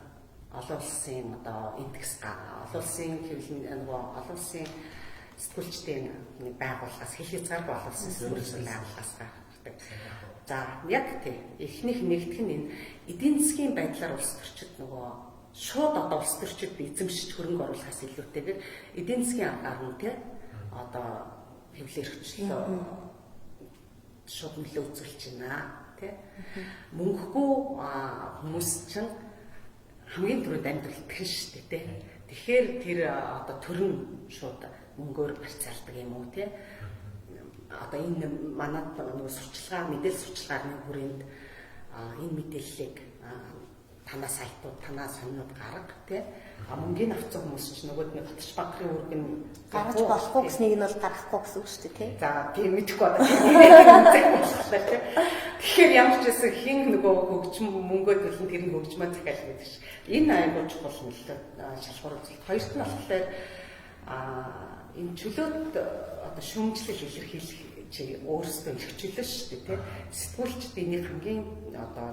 Олон улсын одоо индекс олон улсын хэвлэл нөгөө олон улсын сэтгүүлчдийн нэг байгууллагаас хэл хязгааргүй олон улсын сэтгүүлчдийн байгууллагаас гаргадаг. За яг тий эхнийх нэгдэх нь энэ эдийн засгийн байдлаар улс төрчид нөгөө шууд одоо улс төрчид эзэмшиж хөрөнгө оруулахаас илүүтэйгээр эдийн засгийн аргаар нь тий одоо хэвлэл эрх чөлөө шууд нөлөө үзүүлж байна тий. Мөнгөгүй хүмүүс чинь хамгийн түрүүнд амьд үлдэх нь шүү дээ тий. Тэгэхээр тэр одоо төрн шууд мөнгөөр барьцаалдаг юм уу тий. Одоо энэ манад нөгөө сурчлагаа мэдээлэл сурчлагын хүрээнд энэ мэдээллийг танаа сайтууд, танаа сонинууд гарга тий. Мөнгийг авсан хүмүүс чинь нөгөөд нь хотч банкны үүрэг нь гаргаж болохгүй гэснийг нь бол гаргахгүй гэсэн үг шүү дээ тий. За тийм мэдэхгүй одоо. Тийм. Тэгэхээр ямар ч байсан хин нөгөө хөгжим мөнгөө төлөн тэр нь хөгжмөө захиал гэдэг шиг. Энэ айгуу чухал нөлөө шалгуур үзэлт. Хоёрт нь болохоор энэ чөлөөт одоо шүүмжлэл илэрхийлэх чи өөрсдөө эрх чөлөө шүү дээ тий. Сэтгүүлчд энийг хамгийн одоо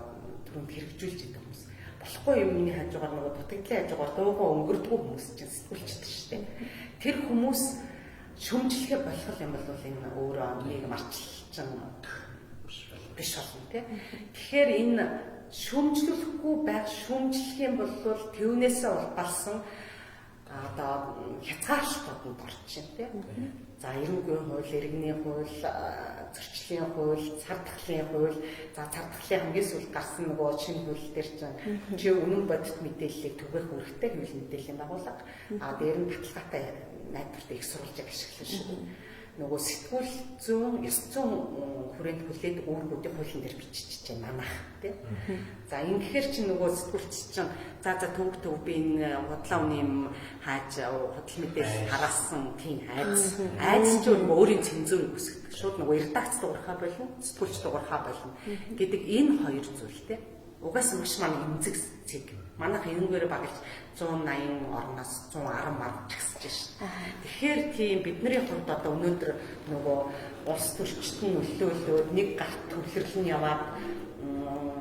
түрүүнд хэрэгжүүлж идэг хүмүүс. Болохгүй юмны хажуугаар нөгөө дутагдлын хажуугаар дуугаа өнгөрдгөө хүмүүс чинь сэтгүүлчд шүү дээ. Тэр хүмүүс шөмжлөхөө болох юм бол энэ өөрөө нийгэм арчилчин биш болно тий. Тэгэхээр энэ шөмжлөхгүй байх шөмжлөх юм бол тэрнээсээ улбалсан одоо хязгаарлалтууданд орчин тий. За эрүүгийн хууль, иргэний хууль, зөрчлийн хууль, цар тахлын хууль, за цар тахлын хамгийн сүүлд гарсан нөгөө шинэ хууль дээр чинь чи үнэн бодит мэдээллийг түгээх үүрэгтэй хэвлэл мэдээллийн байгууллага. А дээр нь баталгаатай найдвартай их сурвалжийг ашиглана шүү. Нөгөө сэтгүүл зүүн, ёс зүйн хүрээнд хүлээдэг үүргүүдийн хуулийн дээр биччихэж байна манайх тий. За ингэхээр чинь нөгөө сэтгүүлч чинь за төв төв би энэ худлаа үний юм хааж худал мэдээлэл хараасан тийм айц. Айц чинь нөгөө өөрийн цензурыг үүсгэдэг. Шууд нөгөө редакц дуурхаа болно, сэтгүүлч дуурхаа болно гэдэг энэ хоёр зүйл тий. Угаасаа маш манай эмзэг цэг. Манайх 90-гээр багалж 180 орноос 110 марж жагсаж шин. Тэгэхээр тийм бидний хувьд одоо өнөөдөр нөгөө улс төрчд нь нөлөөлөөд нэг гарт төвлөрөл нь яваад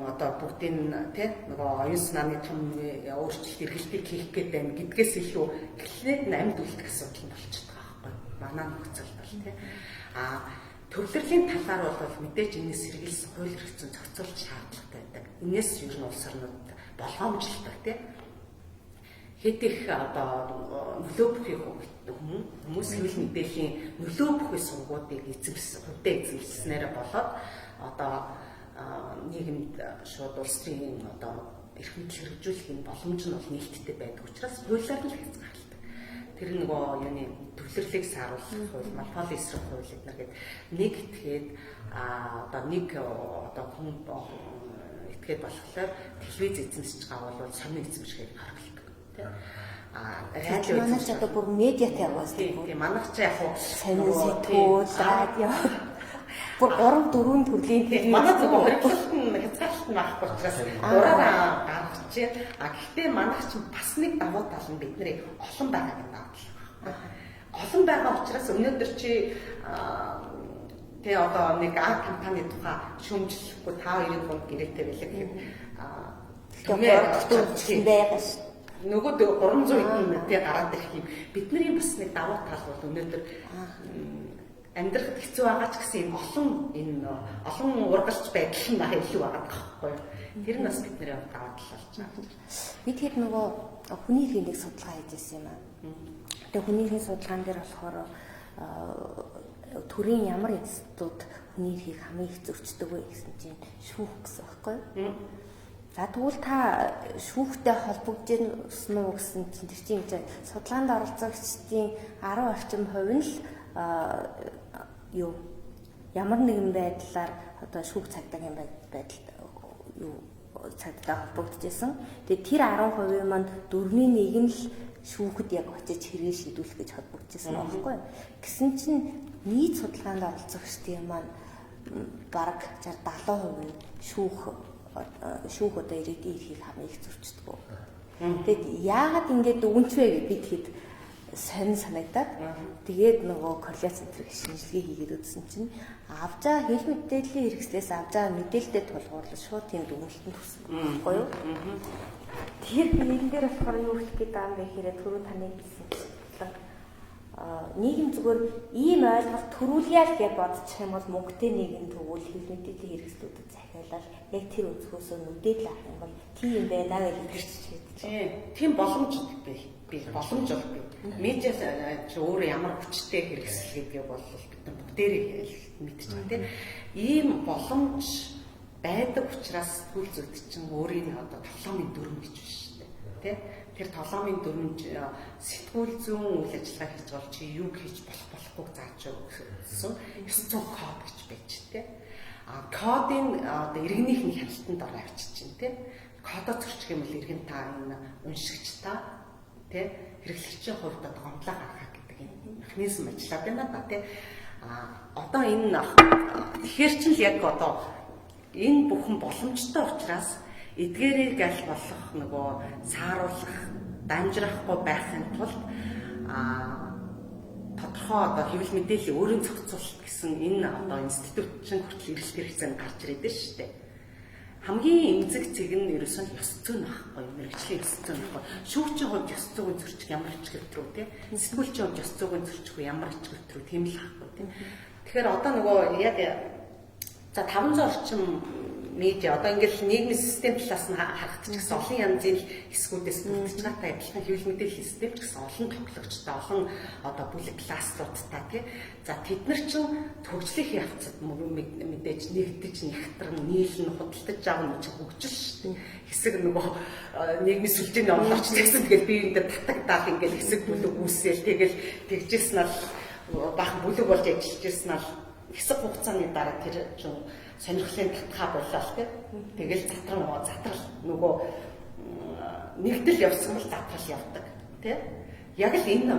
одоо бүгдийн тий нөгөө оюун санааны том өөрчлөлт эргэлтийг хийх гээд байна гэдгээс илүү эхлээд нь амьд үлдэх асуудал нь болчиход байгаа байхгүй. Манай нөхцөл бол тий. А төвлөрлийн талаар бол мэдээж энэс сэргийлсэн хууль эрх зүйн зохицуулалт шаардлагатай байдаг. Энээс ер нь улс орнууд болгоомжлолтой тий. Хэд их одоо нөлөө бүхий хүмүүс хэвлэл мэдээллийн нөлөө бүхий сувгуудыг эзэмшсэн, хувьдаа эзэмшснээрээ болоод одоо нийгэмд шууд улс төрийн одоо эрх мэдэл хэрэгжүүлэх энэ боломж нь бол нээлттэй байдаг учраас хуулиар нь хязгаарлалтай. Тэр нөгөө юуны төвлөрлийг сааруулах хууль, монополи эсрэг хууль эднэр гээд нэг этгээд одоо нэг одоо хүн этгээд болохоор телевиз эзэмшиж байгаа бол сонин эзэмшихийг хоригддог тийм. Радио манайх ч одоо бүр медиатай яваас тийм. Манайх ч яг сонин сэтгүүл, радио Бүр 3 4 төрлийн телевиз. Манай зөвхөн хориглолт нь хязгаарлалт нь байхгүй учраас дураараа гаргаж. А гэхдээ манайх чинь бас нэг давуу тал нь бидний олон байгаа гэдэг давуу тал байна. Олон байгаа учраас өнөөдөр чи тэгээ одоо нэг А компани тухай шүүмжлэхгүй та хоёрын дунд гэрээтэй байлаа гэхэд тэгээ байгаа ш. Нөгөө 300 хэдэн тэгээ гараад ирэх юм. Бидний бас нэг давуу тал бол өнөөдөр амьдрахад хэцүү байгаа ч гэсэн энэ олон энэ олон ургалч байдал нь илүү байгаа байхгүй юу. Тэр нь бас бидний давуу тал болж байгаа. Би тэгэхээр нөгөө хүний эрхийн нэг судалгаа хийж ирсэн юм аа. Тэгээ хүний эрхийн судалгаан дээр болохоор төрийн ямар институт хүний эрхийг хамгийн их зөрчдөг вэ гэсэн чинь шүүх гэсэн байхгүй юу? За тэгвэл та шүүхтэй холбогдсон уу гэсэн чинь тэр чинь ингэж судалгаанд оролцогчдын 10 орчим хувь нь л юу ямар нэгэн байдлаар одоо шүүх цагдаагийн байдал юу цагдаа холбогдчихсэн. Тэгээ тэр 10% маань 4-ний 1 нь л шүүхэд яг очиж хэрэг шийдүүлэх гэж холбогдчихсан байхгүй юу? Гэсэн чинь нийт судалгаанд оролцогчдын маань бараг 60 70% нь шүүх одоо иргэдийн эрхийг хамгийн их зөрчдөг. Тэгэд яагаад ингэж дүгнч вэ гэж бид хэд сонин санагдаад тэгээд нөгөө корреляц центрийг шинжилгээ хийгээд үзсэн чинь авч байгаа хэл мэдээллийн хэрэгслээс авч байгаа мэдээлэлтэй тулгуурлаж шууд тийм дүгнэлтэнд хүрсэн байхгүй юу? Тэгэхээр би энэ дээр болохоор юу хэлэх гээд байгаа юм бэ гэхээр түрүү таны хэлсэн чинь нийгэм зүгээр ийм ойлголт төрүүлье л гэж бодчих юм бол мөнгөтэй нийгэм тэгвэл хэл мэдээллийн хэрэгслүүдэд захиалал яг тэр өнцгөөсөө нүдээд л авах юм бол тийм байна гэж илэрч байна. Тийм боломж бий. Би боломж бол бий. Медиа чи өөрөө ямар хүчтэй хэрэгсэл гэдгийг бол бид нар бүгдээрээ мэдчих тийм. Ийм боломж байдаг учраас сэтгүүл зүйт чинь өөрийн одоо тоглоомын дүрм гэж байна шүү дээ. Тэ? Тэр тоглоомын дүрмж сэтгүүл зүйн үйл ажиллагаа хийж бол чи юу хийж болох болохгүйг зааж өгсөн 900 код гэж байж тэ. А кодын одоо иргэнийх нь хяналтанд ороо авчиж чинь тэ. Кодоо зөрчих юм бол иргэн та энэ уншигч та тэ хэрэглэгчийн хувьд одоо гомдлоо гаргах гэдэг энэ механизм ажиллаад байна да тэ. А одоо энэ тэгэхээр чинь л яг одоо энэ бүхэн боломжтой учраас эдгээрийг аль болох нөгөө сааруулах, дамжирахгүй байхын тулд тодорхой одоо хэвлэл мэдээллийн өөрийн зохицуулалт гэсэн энэ одоо институт чинь хүртэл эрэлт хэрэгцээнд гарч ирээд байна шүү дээ. Хамгийн эмзэг цэг нь ерөөсөө ёс зүйн байхгүй юу? Мэргэжлийн ёс зүйн байхгүй. Шүүгчийн хувьд ёс зүйн зөрчих ямар ч хэвтрүү те. Сэтгүүлчийн хувьд ёс зүйн зөрчих ямар ч хэвтрүү тийм л байхгүй те. Тэгэхээр одоо нөгөө яг за 500 орчим медиа одоо ингээл нийгмийн систем талаас нь харахад ч гэсэн олон янзын хэсгүүдээс бүрдэж байгаатай адилхан хэвлэл мэдээллийн систем ч гэсэн олон тоглогчтой, олон одоо бүлэг кластеруудтай тий. За тэд нар чинь төгжлийн явцад мэдээж нэгдэж, нягтран, нийлэн, худалдаж авах нь чинь хөгжил шүү дээ. Хэсэг нөгөө нийгмийн сүлжээний онолооч гэсэн тэгэл бие биендээ татагдаал ингээл хэсэг бүлэг үүсээл тэгэл тэгжсэн нь баахан бүлэг болж ажиллаж ирсэн нь хэсэг хугацааны дараа тэр чинь сонирхлын татхаа боллоо тий. Тэгэл затрал нөгөө нэгдэл явсан бол затрал явдаг тий. Яг л энэ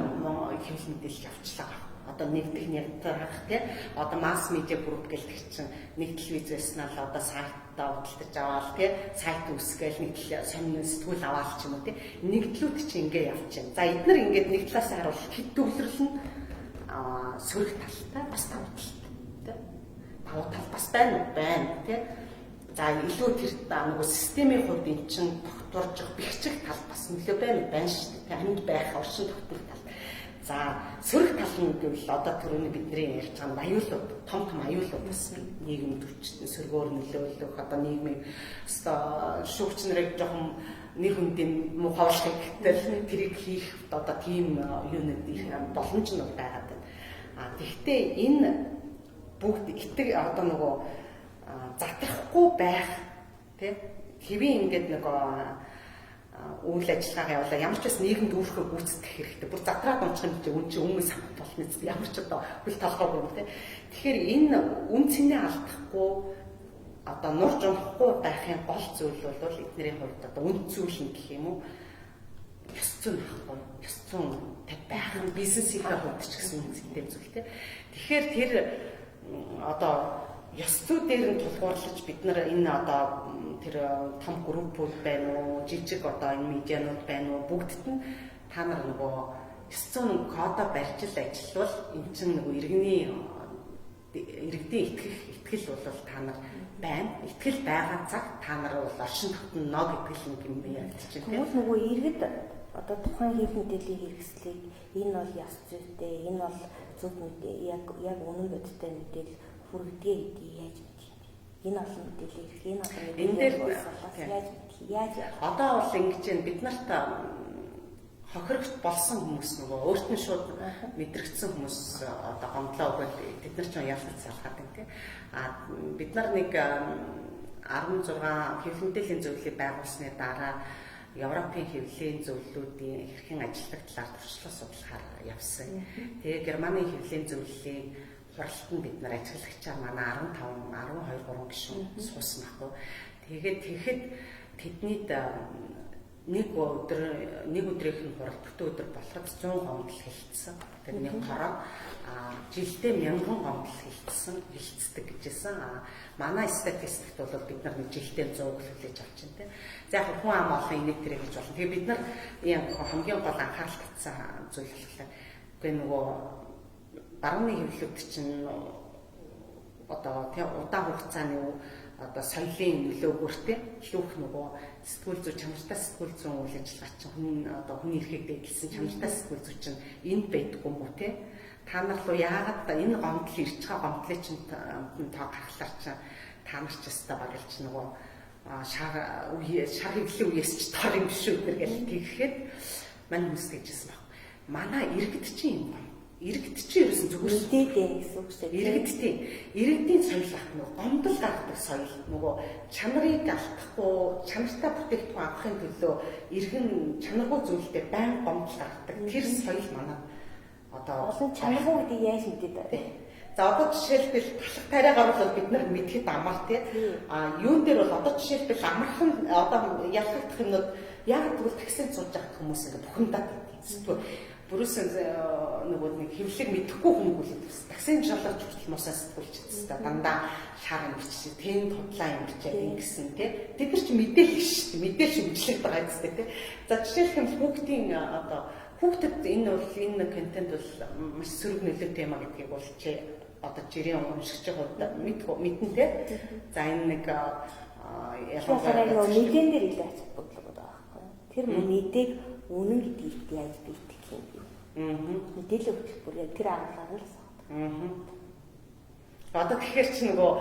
хэвлэл мэдээлэл явчлаа. Одоо нэгдэх нягтрах тий. Одоо масс медиа групп гэдэг чинь нэг телевиз байснаа л одоо сайтаа худалдаж аваал тий. Сайт үүсгээл нэг сонин сэтгүүл аваал ч юм уу тий. Нэгдлүүд чинь ингээ явж байна. За эднэр ингээд нэг талаас харуул хэд төвлөрөл нь сөрөг талтай бас давуу талтай. Давуу тал бас байна тий. За илүү тэр нөгөө системийн хувьд эн чинь тогтворж бэхжих тал бас нөлөө байна шүү дээ. Амьд байх оршин тогтнох тал. За сөрөг тал нь гэвэл одоо түрүүний бидний ярьж байгаа аюулууд, том том аюулууд бас нийгэмд хүчтэй сөргөөр нөлөөлөх одоо нийгмийн өстой шүүгч нарыг жоохон нэр хүндийн муухай болохыг гэтэл тэрийг хийх одоо тийм юунууд боломж нь байгаад байна. А тэгвэл энэ бүгд итэг одоо нөгөө затрахгүй байх тий хэвийн ингээд нөгөө үйл ажиллагаагаа явуулаа ямар ч бас нийгэмд үүрхээ гүйцэтгэх хэрэгтэй. Бүр затраад унчих юм чи үн чи өмнө самт болно зү ямар ч одоо хөл толгойгүй юм тий. Тэгэхээр энэ үн цэнэ алдахгүй одоо нурж унахгүй байхын гол зүйл бол эднэрийн хувьд одоо үн зүйлнэ гэх юм уу? Ёс зүйн байхгүй. Ёс зүйн байх нь бизнесийнхээ хувьд ч гэсэн үн цэнтэй зүйл тий. Тэгэхээр тэр одоо ёс зүй дээр нь тулгуурлаж бид нар энэ одоо тэр том группүүд байна уу, жижиг одоо энэ медианууд байна уу, бүгдд нь та нар нөгөө ёс зүйн кодо барьж л ажиллавал эн чинь нөгөө иргэний иргэдийн итгэх итгэл бол та нар байна. Итгэл байгаа цаг та нар бол оршин тогтно гэдэг л юм яригдчих тийм. Тэгвэл нөгөө иргэд одоо тухайн хэв мэдээллийн хэрэгслийг энэ бол ёс зүйтэй, энэ бол зөв мэдээ, яг үнэн бодиттой мэдээлэл хүргэдэг гэдгийг яаж мэдэх юм бэ? Энэ олон мэдээлэл ирэх, энэ олон мэдээлэл яаж мэдэх, яаж одоо бол ингэж байна. Бид нарт хохирогч болсон хүмүүс нөгөө өөрт нь шууд мэдрэгдсэн хүмүүс одоо гомдлоо өгöd тэд нар ч ялгаж салгаад байна тий. А бид нар нэг 16 хэвлэл мэдээллийн зөвлөлийг байгуулсны дараа Европын хэвлэлийн зөвлөлүүдийн хэрхэн ажилладаг талаар туршлага судлахаар явсан. Тэгээ Германы хэвлэлийн зөвлөлийн хуралтанд бид нар ажиглагчаар манай 15, 12, 3 гишүүн суусан байхгүй. Тэгээд тэгэхэд тэднийд нэг өдөр нэг өдрийнх нь хурал бүтэн өдөр болоход 100 гомдол хэлсэн. Тэр нэг хороо жилдээ 1000 гомдол хэлсэн, хэлцдэг гэжсэн. Манай статистикт бол бид нар нэг жилдээ 100 хүлээж авч байна те. За яг хүн ам олон инээ тэрэ гэж болно. Тэгээ бид нар ийм хамгийн гол анхаарал татсан зүйл болохоор үгүй нөгөө барууны хэвлэлүүд чинь одоо тий удаан хугацааны одоо соёлын нөлөөгөөр тий илүүх нөгөө сэтгүүл зүй чанартай сэтгүүл зүйн үйл ажиллагаа чинь хүн одоо хүний эрхийг дээдлсэн чанартай сэтгүүл зүй чинь энд байдаггүй юм уу тий. Та нар руу яагаад энэ гомдол ирж байгаа гомдлыг чинь тоо гаргалаар чинь та нар ч өстой баг л чи нөгөө шар үе шар хэвлэлийн үеэс ч тор юм биш үү гэл тэгэхэд мань хүмүүс гэжсэн баг. Манай иргэд чинь юм байна. Иргэд чинь ерөөсөн зүгээр мэдээд байна гэсэн үг шүү дээ. Иргэд тийм. Иргэдийн соёл ах нөгөө гомдол гаргадаг соёл нөгөө чанарыг алдахгүй, чанартай бүтээгдэхүүн авахын төлөө иргэн чанаргүй зүйлдээ байн гомдол гаргадаг. Тэр соёл манай одоо олон чанаргүй гэдгийг яаж мэдээд байна? За одоо жишээлбэл талах тариагаар бол бид нар мэдхэд амар тий. А юун дээр бол одоо жишээлбэл амархан одоо ялгагдах юмнууд яг тэгвэл таксинд сууж байгаа хүмүүс ингээ бухимдаад байдаг. Эсвэл бүрээсэн нөгөө нэг хэвлэг мэдэхгүй хүмүүл гэсэн. Таксинд жолооч хүртэл мусаа сэтгүүлч та дандаа шар юм бичиж, тэнд худлаа юм бичээд ингэсэн тий. Тэд нар чи мэдээлэл шүү дээ. Мэдээлэл шүмжлэх байгаа зү тий. За жишээлх юм хүүхдийн одоо хүүхдэд энэ бол энэ контент бол маш сөрөг нөлөөтэй юм а гэдгийг бол чи одоо жирийн уншигч хувьд мэдгүй мэдэн тий. За энэ нэг ялангуяа нөгөө мэдээн дээр илүү ач холбогдол байгаа байхгүй. Тэр мэдээг үнэн гэдгийг яаж бэлтгэх юм бэ? Мэдээлэл хөтөлбөр яг тэр агуулгаар нь л асуух. Одоо тэгэхээр чи нөгөө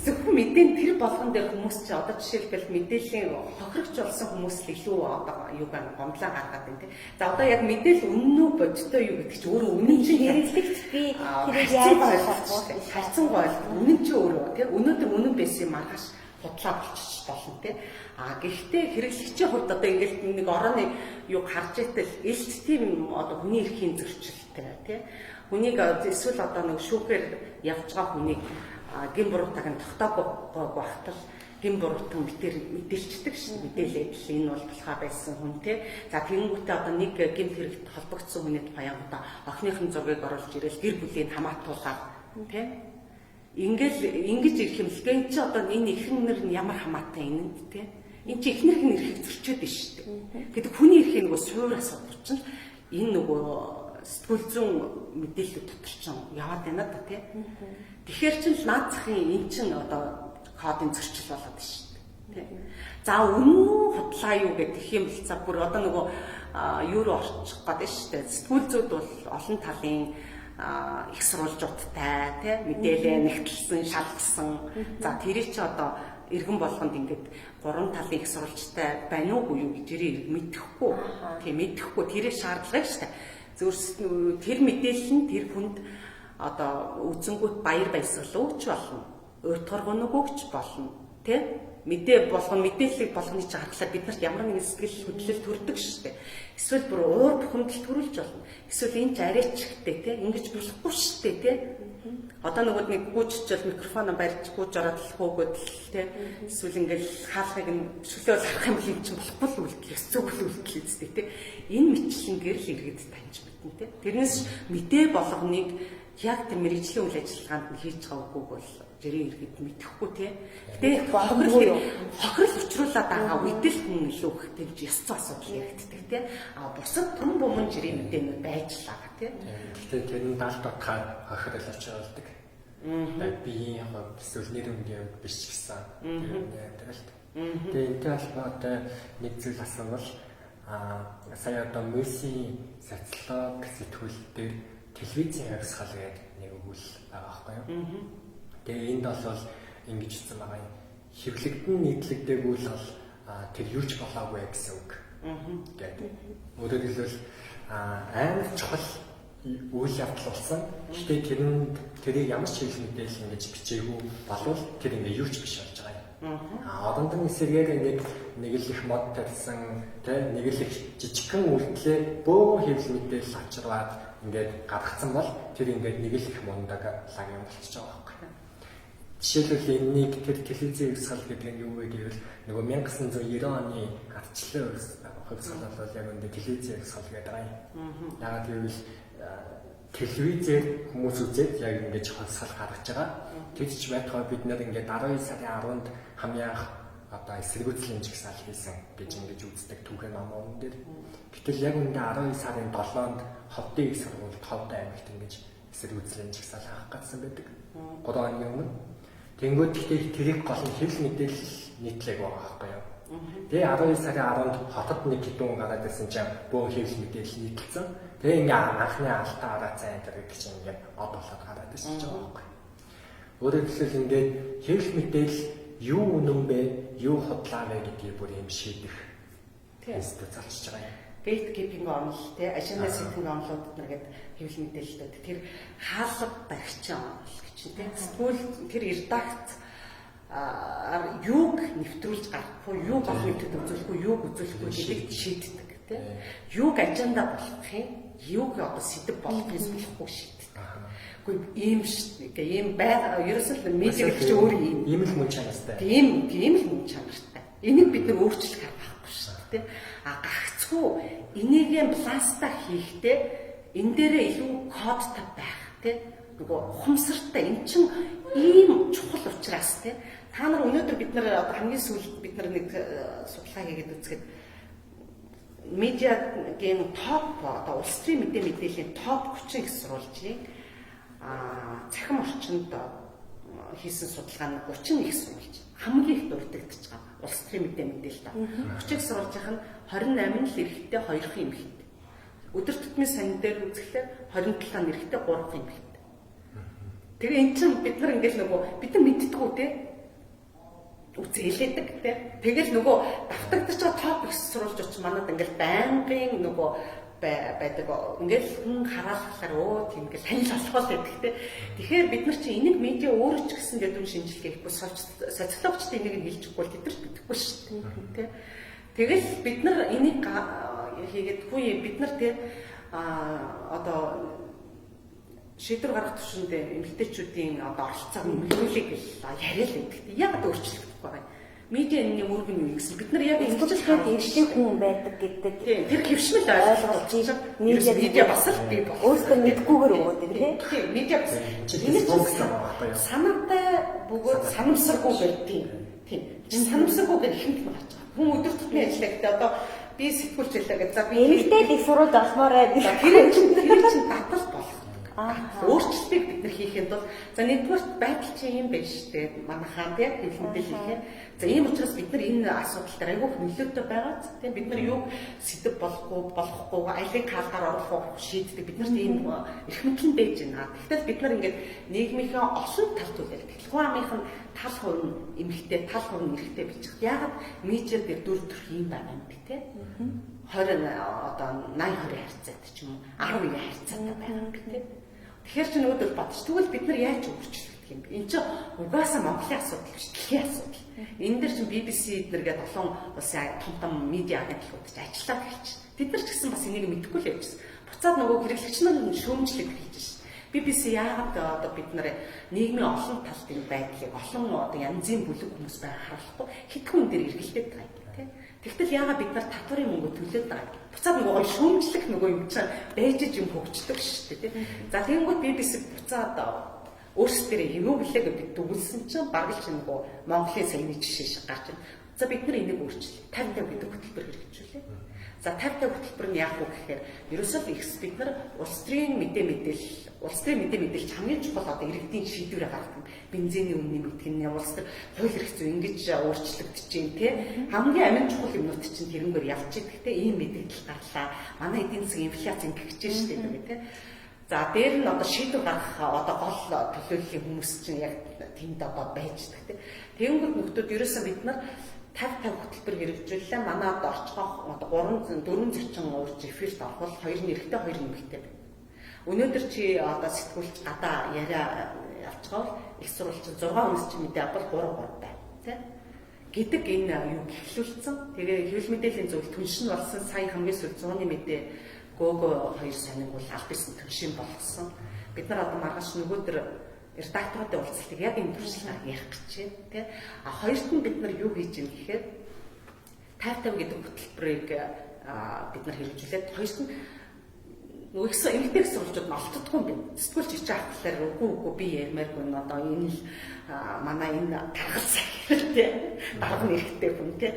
зөвхөн мэдээний тэр болгон дээр хүмүүс чи одоо жишээлбэл мэдээллийн хохирогч болсон хүмүүс л илүү одоо юу байна гомдлоо гаргаад байна тий. За одоо яг мэдээлэл үнэн үү бодиттой юу гэдэг чи өөрөө үнэн чинь хэрэглэгч би тэрийг яаж ойлгох вэ? Харьцангуй ойлгох. Үнэн чи өөрөө тий. Өнөөдөр үнэн байсан юм маргааш худлаа болчих болно тий. А гэхдээ хэрэглэгчийн хувьд одоо ингээл нэг орооны юу харж итэл элт тийм одоо хүний эрхийн зөрчилтэй тий. Хүнийг эсвэл одоо нэг шүүхээр явж байгаа хүнийг гин буруутаг нь тогтоогүй багтал гин буруутан мэтэр мэдээлчдэг шин мэдээлээд л энэ бол болохоо байсан хүн те. За тэгэнгүүтээ одоо нэг гэмт хэрэгт холбогдсон хүний тухай ягудаа охиных нь зургийг оруулж ирэл гэр бүлийг хамаатуулаад те. Ингээл ингэж ирэх юм л гэн чи одоо энэ эхнэр нь ямар хамаатай энэнд те. Энд чи эхнэрх нь эрхийг зөрчөөд байна шүү дээ. Гэдэг хүний эрхийг нөгөө суур асуудал чинь энэ нөгөө сэтгүүл зүйн мэдээлэл дотор чинь яваад байна да тий. Тэгэхээр чин наад захын эн чин одоо кодын зөрчил болоод байна шүү дээ. Тий. За үнэн үү худлаа юу гэх юм бол за бүр одоо нөгөө юу руу орчих гээд байна шүү дээ. Сэтгүүл зүйд бол олон талын их сурвалжуудтай тий мэдээлэл нэгтэлсэн, шалгасан. За тэрий чи одоо иргэн болгонд ингээд гурван талын их сурвалжтай байна уугүй юу гэж ирээ мэдэхгүй. Тий мэдэхгүй тэрийг шаардлага шүү дээ. Зөвхөн тэр мэдээлэл нь тэр хүнд одоо үзэнгүүт баяр баясгал өгч болно. Уйтгаргуу өгч болно. Тэ? Мэдээ болгон мэдээллийг болгоны чи харахлаар бид нарт ямар нэгэн сэтгэл хөдлөл төрдөг шүү дээ. Эсвэл бүр уур бухимдал төрүүлж болно. Эсвэл энэ ч арай ч ихтэй тэ? Ингэж болохгүй шүү дээ тэ? Одоо нөгөө нэг гүйжчихэл микрофоноо барьж гүйж ороод л хөөгөөд л тэ? Эсвэл ингээл хаалгыг нь шүлөө харах юм бол юм чинь болохгүй л үйлдэл ёс зүйн үйлдэл үстэй тэ? Энэ мэтлэнгээр л иргэд таньж мэднэ тэ? Тэрнээс мэдээ болгоныг Яг тэр мэргэжлийн үйл ажиллагаанд нь хийж байгаа үгүйг бол жирийн иргэд мэдэхгүй тий. Гэтэ хохирол учруулад байгаа үед л хүн илүү их тэр ёс зүйн асуудал яригддаг тий. А бусад түн бумын жирийн мэдээнүүд байж л байгаа тий. Гэтэ тэр нь далд утгаар хохирол учруулдаг. Биеийн хувьд эсвэл нэр хүндийн хувьд биш ч гэсэн тэр хүний амьдралд. Тэгээ энэтэй холбоотой нэг зүйл асуувал сая одоо Мөсийн социолог сэтгүүл дээр телевизийн хувьсгал гэдэг нэг өгүүлэл байгаа байхгүй юу? Тэгээ энд бол ингэж хэлсэн байгаа юм. Хэвлэгдэн нийтлэгдээгүй л бол тэр юу ч болоогүй гэсэн үг. Гэдэг. Өөрөөр хэлбэл амар чухал үйл явдал болсон. Гэхдээ тэрэнд тэрийг ямар ч хэвлэл мэдээлэл ингэж бичээгүй болвол тэр ингээ юу ч биш болж байгаа юм. Оронд нь эсэргээр ингээд нэг л их мод тарьсан, тэ нэг л их жижигхэн үйлдэлээ бөөн хэвлэл мэдээлэл авчираад ингээд гаргацсан бол тэр ингээд нэг л их мундаг лаг юм болчихж байгаа байхгүй. Жишээлбэл энэнийг тэр телевизийн хувьсгал гэдэг нь юу вэ гэвэл нөгөө 1990 оны ардчлалын хувьсгал бол яг үндэ телевизийн хувьсгал гэдэг байгаа юм. Яагаад гэвэл телевизээр хүмүүс үзээд яг ингэж хувьсгал гаргаж байгаа. Тэр ч байтугай бид нэр ингээд 12 сарын 10-нд хамгийн анх одоо эсэргүүцлийн жагсаал хийсэн гэж ингэж үздэг түүхэн ном ном дээр. Гэтэл яг үндэ 12 сарын 7-нд Ховдын их сургуульд Ховд аймагт ингэж эсэргүүцлийн жагсаал хаах гэсэн байдаг. 3 оны өмнө. Тэнгүүд гэхдээ тэрийг гол нь хэвлэл мэдээлэл нийтлэг байгаа байхгүй юу? Тэгээ 12 сарын 10-нд хотод нэг хэдэн гараад ирсэн чинь бөөн хэвлэл мэдээлэл нийтэлсэн. Тэгээ ингээ анхны алтан араацаа энэ гэдэг чинь ингээ од болоод гараад ирсэн ч байгаа байхгүй. Өөрөөр хэлбэл ингээд хэвлэл мэдээлэл юу үнэн бэ, юу худлаа вэ гэдгийг бүр юм шийдэх институт залчиж байгаа юм. Gatekeeping онол тий, ажинда setting онолууд нар гэдэг хэвлэл мэдээлэлүүд тэр хаалга баригчин онол гэж тий. Сэтгүүл тэр редакц юуг нэвтрүүлж гаргахгүй, юуг олон нийтэд үзүүлэхгүй, юуг үзүүлэхгүй гэдгийг шийддэг тий. Юуг ажинда болгох юм, юуг одоо сэдэв болгох юм болохгүй шийддэг. Үгүй ийм ш ийм байга ерөөсөө л медиа гэдэг чинь өөр ийм ийм л мөн чанартай. Тийм л мөн чанартай. Энийг бид нар өөрчлөх арга байхгүй шүү дээ. А гагцхүү энийгээ баланстай хийхдээ энэ дээрээ илүү кодтой байх тий. Нөгөө ухамсартай эн чин ийм чухал учраас тий. Та нар өнөөдөр бид нар одоо хамгийн сүүлд бид нар нэг судалгаа хийгээд үзэхэд медиагийн топ одоо улс төрийн мэдээ мэдээллийн топ 30 их сурвалжийн цахим орчинд хийсэн судалгаа нь 30 их сурвалж хамгийн их дурддагдаж байгаа улс төрийн мэдээ мэдээлэл та. 30 их сурвалжийнх нь 28 л эрэгтэй, 2 эмэгтэй. Өдөр тутмын сонин дээр үзэхлээр 27 нь эрэгтэй, 3 эмэгтэй. Тэгээ эн чинь бид нар ингээл нөгөө бид нар мэддэггүй те. Үзээлээдэг те. Тэгэл нөгөө давтагдаж байгаа топ их сурвалж очиж манад ингээл байнгын нөгөө байдаг. Ингээл хүн хараалхлаар өө тийм ингээл танил болох л байдаг те. Тэгэхээр бид нар чинь энийг медиа өөрөө ч гэсэн гэдэг шинжилгээ хийхгүй социологчд энийг нь хэлж өгөхгүй тэд нар ч мэдэхгүй шүү дээ. Тэгэл бид нар энийг хийгээд хүү бид нар те одоо шийдвэр гаргах түвшинд эмэгтэйчүүдийн одоо оролцоог нөлөөлөе гэж яриа л байдаг. Яг өөрчлөгдөхгүй байгаа юм. Медиа энэний үүрэг нь юу гэсэн бид нар яг ингэж л хараад эрэгтэй хүн байдаг гэдэг. Тийм тэр хэвшмэл ойлголт медиа бас л бий бол өөртөө мэдгүйгээр өгөөд байна тийм. Тийм медиа бас энэ чинь санаатай бөгөөд санамсаргүй байдیں۔ Тийм. Санамсаргүй гэх ихэнд нь гарч байгаа. Хүн өдөр тутмын ажиллаа гэдэг одоо би сэтгүүлч байлаа гэж за би эмэгтэй их сурвалж олмоор байна. Тэр чинь татал болох. Өөрчлөлтийг бид нар хийхэд бол за нэгдүгээр байдал чинь юм байна шүү дээ. Манайхаа тийм хэвлэл мэдээлэл хийхээр за ийм учраас бид нар энэ асуудал дээр айгүй их нөлөөтэй байгаа. Тийм бид нар юуг сэдэв болохгүй алийг хаалгаар оруулах уу шийддэг. Бид нарт ийм эрх мэдэл нь байж байна. Тэгтэл бид нар ингээд нийгмийнхээ олон тал зүйлээр хүн амынх нь тал хувь нь эмэгтэй, тал хувь нь эрэгтэй бичих. Яагаад медиа дээр дүр төрх юм байгаа юм бэ те? 20 одоо 80 20 харьцаатай ч юм уу 10 харьцаатай байгаа юм бэ те. Тэгэхээр чи нөгөөдөл бодч. Тэгвэл бид нар яаж өөрчлөгдөх юм бэ? Энд чинь угаасаа Монголын асуудал биш, дэлхийн асуудал. Энэ дээр чинь BBC эднэргээд олон улсын том том медиа агентлагууд ч ажиллаад эхэлж. Тэд нар ч гэсэн бас энийг мэдэхгүй л явчихсан. Буцаад нөгөө хэрэглэгч нар шүүмжлэг эхэлж шин. BBC яагаад одоо бид нар нийгмийн олон талд энэ байдлыг олон одоо янзын бүлэг хүмүүс байгаа харуулахгүй хэдхэн хүн дээр эргэлдээд байгаа юм тий. Тэгтэл яагаад бид нар татварын мөнгө төлөөд байгаа юм? Буцаад нөгөө гой шүүмжлэх нөгөө юм чинь байж юм хөгждөг шүү дээ тий. За тэгэнгүүт BBC буцаад өөрсдөө юу гэлээ гэж бид дүгнсэн чинь бараг л чинь нөгөө Монголын саяны жишээ шиг гарч байна. За бид нар энийг өөрчлөе. 50 50 гэдэг хөтөлбөр хэрэгжүүлээ. За 50 50 хөтөлбөр нь яах вэ гэхээр ерөөсөө л их бид нар улс төрийн мэдээ мэдээлэл, улс төрийн мэдээ мэдээлэл хамгийн чухал одоо иргэдийн шийдвэрээ гаргадаг. Бензиний үнэ нэмэгдэх нь, улс төр хууль эрх зүй ингэж өөрчлөгдөж чинь те хамгийн амин чухал юмнууд чинь тэрнгээр явж идэх те ийм мэдээлэл гарлаа. Манай эдийн засгийн инфляц ингэж штэ гэдэг те. За дээр нь одоо шийдвэр гаргах одоо гол төлөөллийн хүмүүс чинь яг тэнд одоо байж те. Тэгэнгүүт нөхдүүд ерөөсөө бид нар 50 50 хөтөлбөр хэрэгжүүллээ. Манай одоо орчгоо одоо 3 4 зөрчин урж эфирт орохол 2 нэрхтээ 2 нэмэгтэй байна. Өнөөдөр чи одоо сэтгүүлч гадаа яриа явцгаал их сурвалж 6 хүнс чи мэдээ авбал 3 3 байна тий гэдэг энэ юу эхлүүлсэн. Тэгээ хэвлэл мэдээллийн зөвлөлт түншин болсон. Сая хамгийн сүүл 100-ны мэдээ гөөгөө хоёр сонин бол аль биесн түншин болгосон. Бид нар одоо маргааш нөгөөдөр редакторуудын уулзалтыг яг энэ туршлагаар ярих гэж байна тий. А хоёрт нь бид нар юу хийж ийм гэхээр 50 50 гэдэг хөтөлбөрийг бид нар хэрэгжүүлээд хоёрт нь нөгөө их эмэгтэй их сурвалжууд нь олддоггүй юм байна. Сэтгүүлч ичээ авахлаар үгүй үгүй би ярмааргүй н одоо энэ л манай энэ таргал сахир тий. Дарга нь эрэхтэй хүн тий.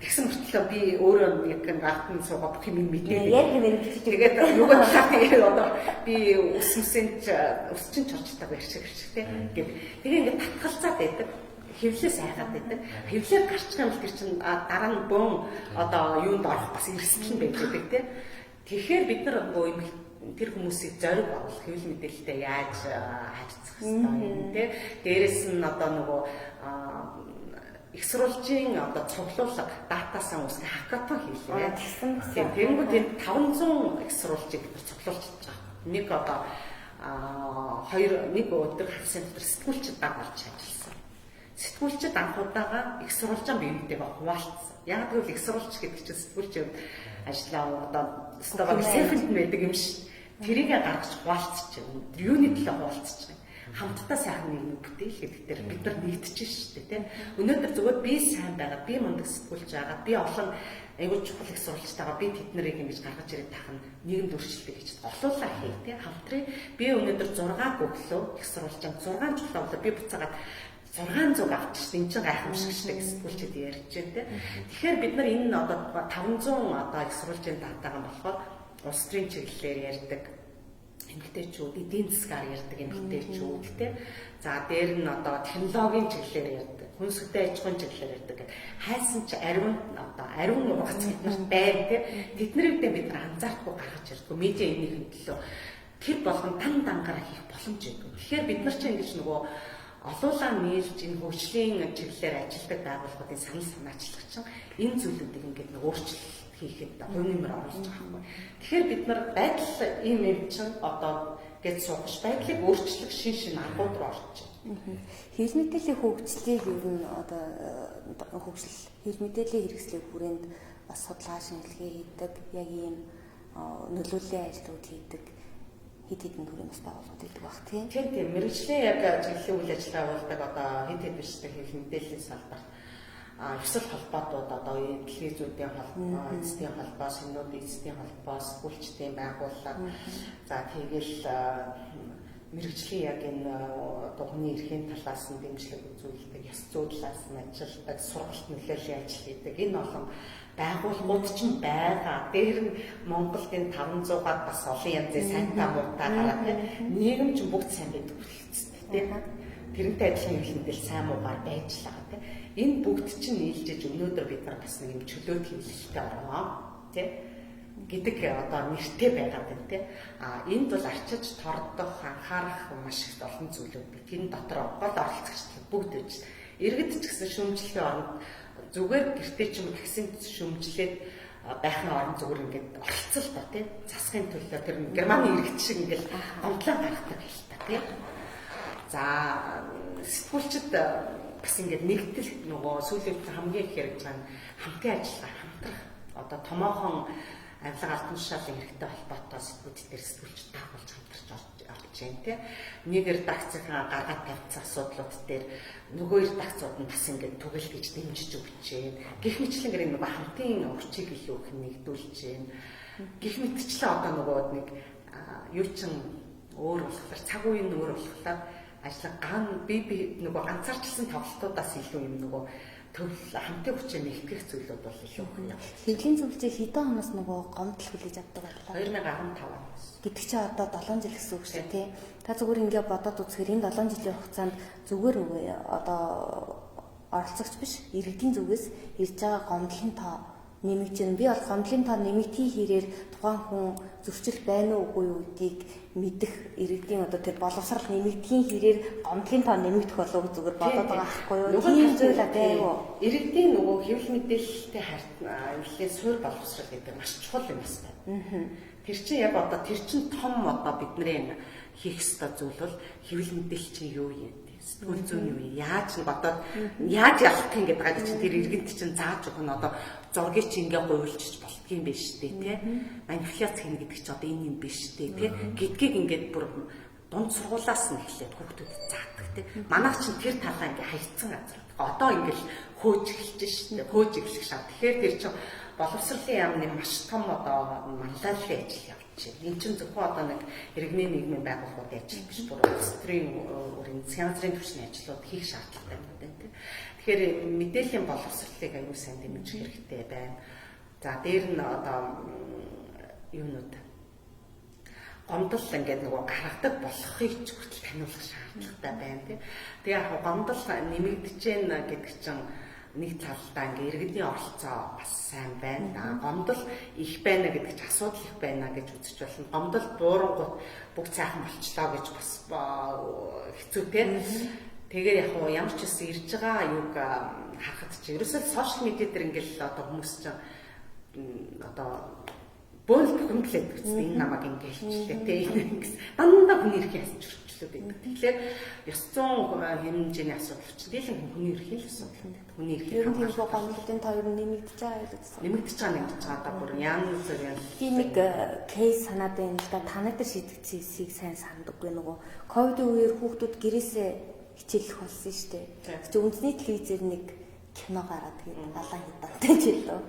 Тэгсэн мөртлөө би өөрөө нэг гартан суугаа бүх юм мэдээд яг нэг тэгээд нөгөө талаар одоо би өсмөсөн ч өсчин ч орчдаг байх шиг шиг тий. Гэт тэгээ ингээд татгалзаад байдаг. Хэвлээс айгаад байдаг. Хэвлээр гарчих юм бол тэр чинь дараа нь бөөн одоо юунд орох бас эрсдэл нь байж байдаг тий. Тэгэхээр бид нар нөгөө юм тэр хүмүүсийг зориг оруулах хэвлэл мэдээлэлтэй яаж харьцах хэвээр юм те. Дээрэс нь одоо нөгөө их сурвалжийн одоо цуглуулга датасан үүсгэх хакатон хийлээ. Тэгсэн. Тэгэнгүүт энэ 500 их сурвалжийг бид нар цуглуулж чадж байгаа. Нэг одоо хоёр нэг өдөр хагас дотор сэтгүүлчид баг болж ажилласан. Сэтгүүлчид анх удаага их сурвалжаа биетэйгээ хуваалцсан. Яг гэвэл их сурвалж гэдэг чинь сэтгүүлч ажлаа одоо өстөө селфэнд нь байдаг юм шиг. Тэрийг гаргаж хуваалцчих юм. Юуны төлөө хуваалцчих юм. Хамтдаа сайхан нийгэм бүтээл гэдэг дээр бид нар нэгдэж шүү дээ, тийм. Өнөөдөр зүгээр би сайн байгаа, би мундаг сэтгүүлч байгаа, би олон айгуу чухал их сурвалжтайгаа би тэд нарыг ингэж гаргаж ирээд таах нь нийгэмд өөрчлөлтийг хийж олуулаа хий, тийм. Хамтрын би өнөөдөр 6 өглөө их сурвалжаа 6 чухал өглөө би буцаагаад 600 авчих шин энэ чинь гайхамшиг штэ гэж сэтгүүлчид ярьж байна те. Тэгэхээр бид нар энэ одоо 500 одоо их сурвалжийн датагаан болохоор улс төрийн чиглэлээр ярьдаг эмэгтэйчүүд, эдийн засгаар ярьдаг эмэгтэйчүүд те. За дээр нь одоо технологийн чиглэлээр ярьдаг, хүнсгтэй аж ахуйн чиглэлээр ярьдаг гэх. Хайсан чи ариун одоо ариун угац бид нарт байна те. Тэднэрүүдээ бид нар анзаарахгүй гаргаж ирдэггүй. Медиа энийхэн төлөө тэр болгон дан дангаараа хийх боломж өгдөг. Тэгэхээр бид нар чинь ингэж нөгөө олуулаа нийлж энэ хөгжлийн чиглэлээр ажилладаг байгууллагуудын санал санаачлах чинь энэ зүйлүүдийг ингээд нэг өөрчлөлт хийхэд хувь нэмэр оруулж байгаа байхгүй. Тэгэхээр бид нар байдал ийм юм чинь одоо гэж суугч байдлыг өөрчлөх шин шин аргууд руу орж байна. Хэвлэл мэдээллийн хөгжлийг ер нь одоо хөгжил хэвлэл мэдээллийн хэрэгслийн хүрээнд бас судалгаа шинжилгээ хийдэг, яг ийм нөлөөллийн ажлууд хийдэг хэд хэдэн төрлийн бас байгууллагууд байдаг баг тийм. Тийм тийм мэргэжлийн яг чиглэлийн үйл ажиллагаа явуулдаг одоо хэд хэд биштэй хэвлэл мэдээллийн салбарт ёсол холбоотууд одоо дэлхийн зүйдийн холбоо, эцдийн холбоо, сонинууд эцдийн холбоо, сэтгүүлчдийн байгууллага. За тэгэл мэргэжлийн яг энэ одоо хүний эрхийн талаас нь дэмжлэг үзүүлдэг, ёс зүй талаас нь ажилладаг, сургалт нөлөөллийн ажил хийдэг. Энэ олон байгууллагууд ч байгаа. Дээр нь Монголд энэ 500-аад бас олон янзын сайнтай муутай гараад тийм нийгэм ч бүгд сайн байдаг болчихсон тийм. Тэрнтэй адилхан хэвлэл мэдээлэл сайн муугаар байж л байгаа тийм. Энэ бүгд чинь нийлжиж өнөөдөр бид нар бас нэг юм чөлөөт хэвлэлтэй ороо тийм гэдэг одоо нэртэй байгаад байна тийм. А энд бол арчиж тордох, анхаарах маш их олон зүйлүүд бий. Тэр дотор гол оролцогчдод бүгд байж. Иргэд ч гэсэн шүүмжлэлийн оронд зүгээр гэртээ ч юм таксинд шүүмжлээд байхны орон зүгээр ингээд оролцол доо тийм. Засгийн төлөө тэр Германы иргэд шиг ингээд гомдлоо гаргадаг байл та тийм. За сэтгүүлчид бас ингээд нэгдэл нөгөө сүүлийн үед хамгийн их ярьж байгаа нь хамтын ажиллагаа, хамтрах одоо томоохон Авилга албан тушаалын хэрэгтэй холбоотой сэтгүүд дээр сэтгүүлч дагуулж хамтарч орж байна тий. Нэг редакцийнхаа гаргаад тавьсан асуудлууд дээр нөгөө редакцууд нь бас ингээд түгэлж гэж дэмжиж өгч байна. Гэх мэтлэнгээр энэ нөгөө хамтын хүчийг илүү их нэгдүүлж байна. Гэх мэтчлэн одоо нөгөө нэг юу чин өөр болохоор цаг үеийн өөр болохоор ажлаа ган би нөгөө ганцаарчилсан тоглолтуудаас илүү юм нөгөө төвл хамтын хүчээ нэгтгэх зүйлүүд бол илүү их юм. Хэвлэлийн зөвлөжийг хэдэн оноос нөгөө гомдол хүлээж авдаг байлаа? 2015 оноос. Гэдэг чинь одоо 7 жил гэсэн үг шүү дээ, тий. Та зүгээр ингээ бодоод үзэхээр энэ 7 жилийн хугацаанд зүгээр одоо оролцогч биш, иргэдийн зүгээс ирж байгаа гомдлын тоо нэмэгдэж байна. Би бол гомдлын тоо нэмэгдэхийн хэрээр тухайн хүн зөрчил байна уу үгүй юу гэдгийг мэдэх иргэдийн одоо тэр боловсрал нэмэгдэхийн хэрээр гомдлын тоо нэмэгдэх болов уу зүгээр бодоод байгаа байхгүй юу? Тийм зүйл байв уу? Иргэдийн нөгөө хэвлэл мэдээлэлтэй харьцаа суурь боловсрал гэдэг маш чухал юм байна. Тэр чинь яг одоо тэр чинь том одоо бидний хийх ёстой зүйл бол хэвлэл мэдээлэл чинь юу юм? Сэтгүүл зүйн юу юм? Яаж нь бодоод яаж ялах юм гэдэг байгаа чинь тэр иргэнд чинь зааж өгөх нь одоо зургийг чи ингээ гуйлчих болдгийм биш үү те? Манипуляц хийнэ гэдэг чи одоо энэ юм биш үү те? Гэдгийг ингээд бүр дунд сургуулаас нь эхлээд хүүхдүүдэд заадаг те. Манайх чинь тэр талаа ингээ хайцсан газар. Одоо ингээл хөөж эхэлж шээ. Хөөж эхлэх шаа. Тэгэхээр тэр чинь боловсролын яамны маш том одоо манлайллын ажил явж байна. Энэ чинь зөвхөн одоо нэг иргэний нийгмийн байгууллагуудын ажил биш, бүр улс төрийн бүрийн янз бүрийн түвшний ажлууд хийх шаардлагатай юм байна те. Тэгэхээр мэдээллийн боловсролыг аюул сайн дэмжих хэрэгтэй байна. За дээр нь одоо юунууд гомдол ингээд нөгөө гаргадаг болохыг ч хүртэл таниулах шаардлагатай байна тий. Тэгээ яг гомдол нэмэгдэж гэн гэдэг чинь нэг талдаа ингээ иргэдийн оролцоо бас сайн байна. Гомдол их байна гэдэг чинь асуудал их байна гэж үзэж болно. Гомдол буурангууд бүгд сайхан болчлоо гэж бас хэцүү тий. Тэгээд яг уу ямар ч гэсэн ирж байгаа юуг харахад чи ерөөсөө сошиал медиа дээр ингээл одоо хүмүүс чинь одоо бөөл бухимдлаад байдаг гэсэн энэ намайг ингээ хэлчихлээ те ингэс дандаа хүний эрхийн асууж байдаг. Тэгэхээр ёс зүйн хэмжээний асуудал чинь дийлэн хүний эрхийн л асуудал байдаг. Хүний эрхийн ер нь тийм гомдлын тоо ер нь нэмэгдэж байгаа гэж үзсэн. Нэмэгдэж байгаа одоо бүр янз бүрийн би нэг кейс санаад байна л да. Танай дээр шийдэгдсэн эсийг сайн сандаггүй нөгөө ковидын үеэр хүүхдүүд гэрээсээ хичээллэх болсон шүү дээ. Чи үндэсний телевизээр нэг кино гараад тэгээд алан хидантай ч илүү.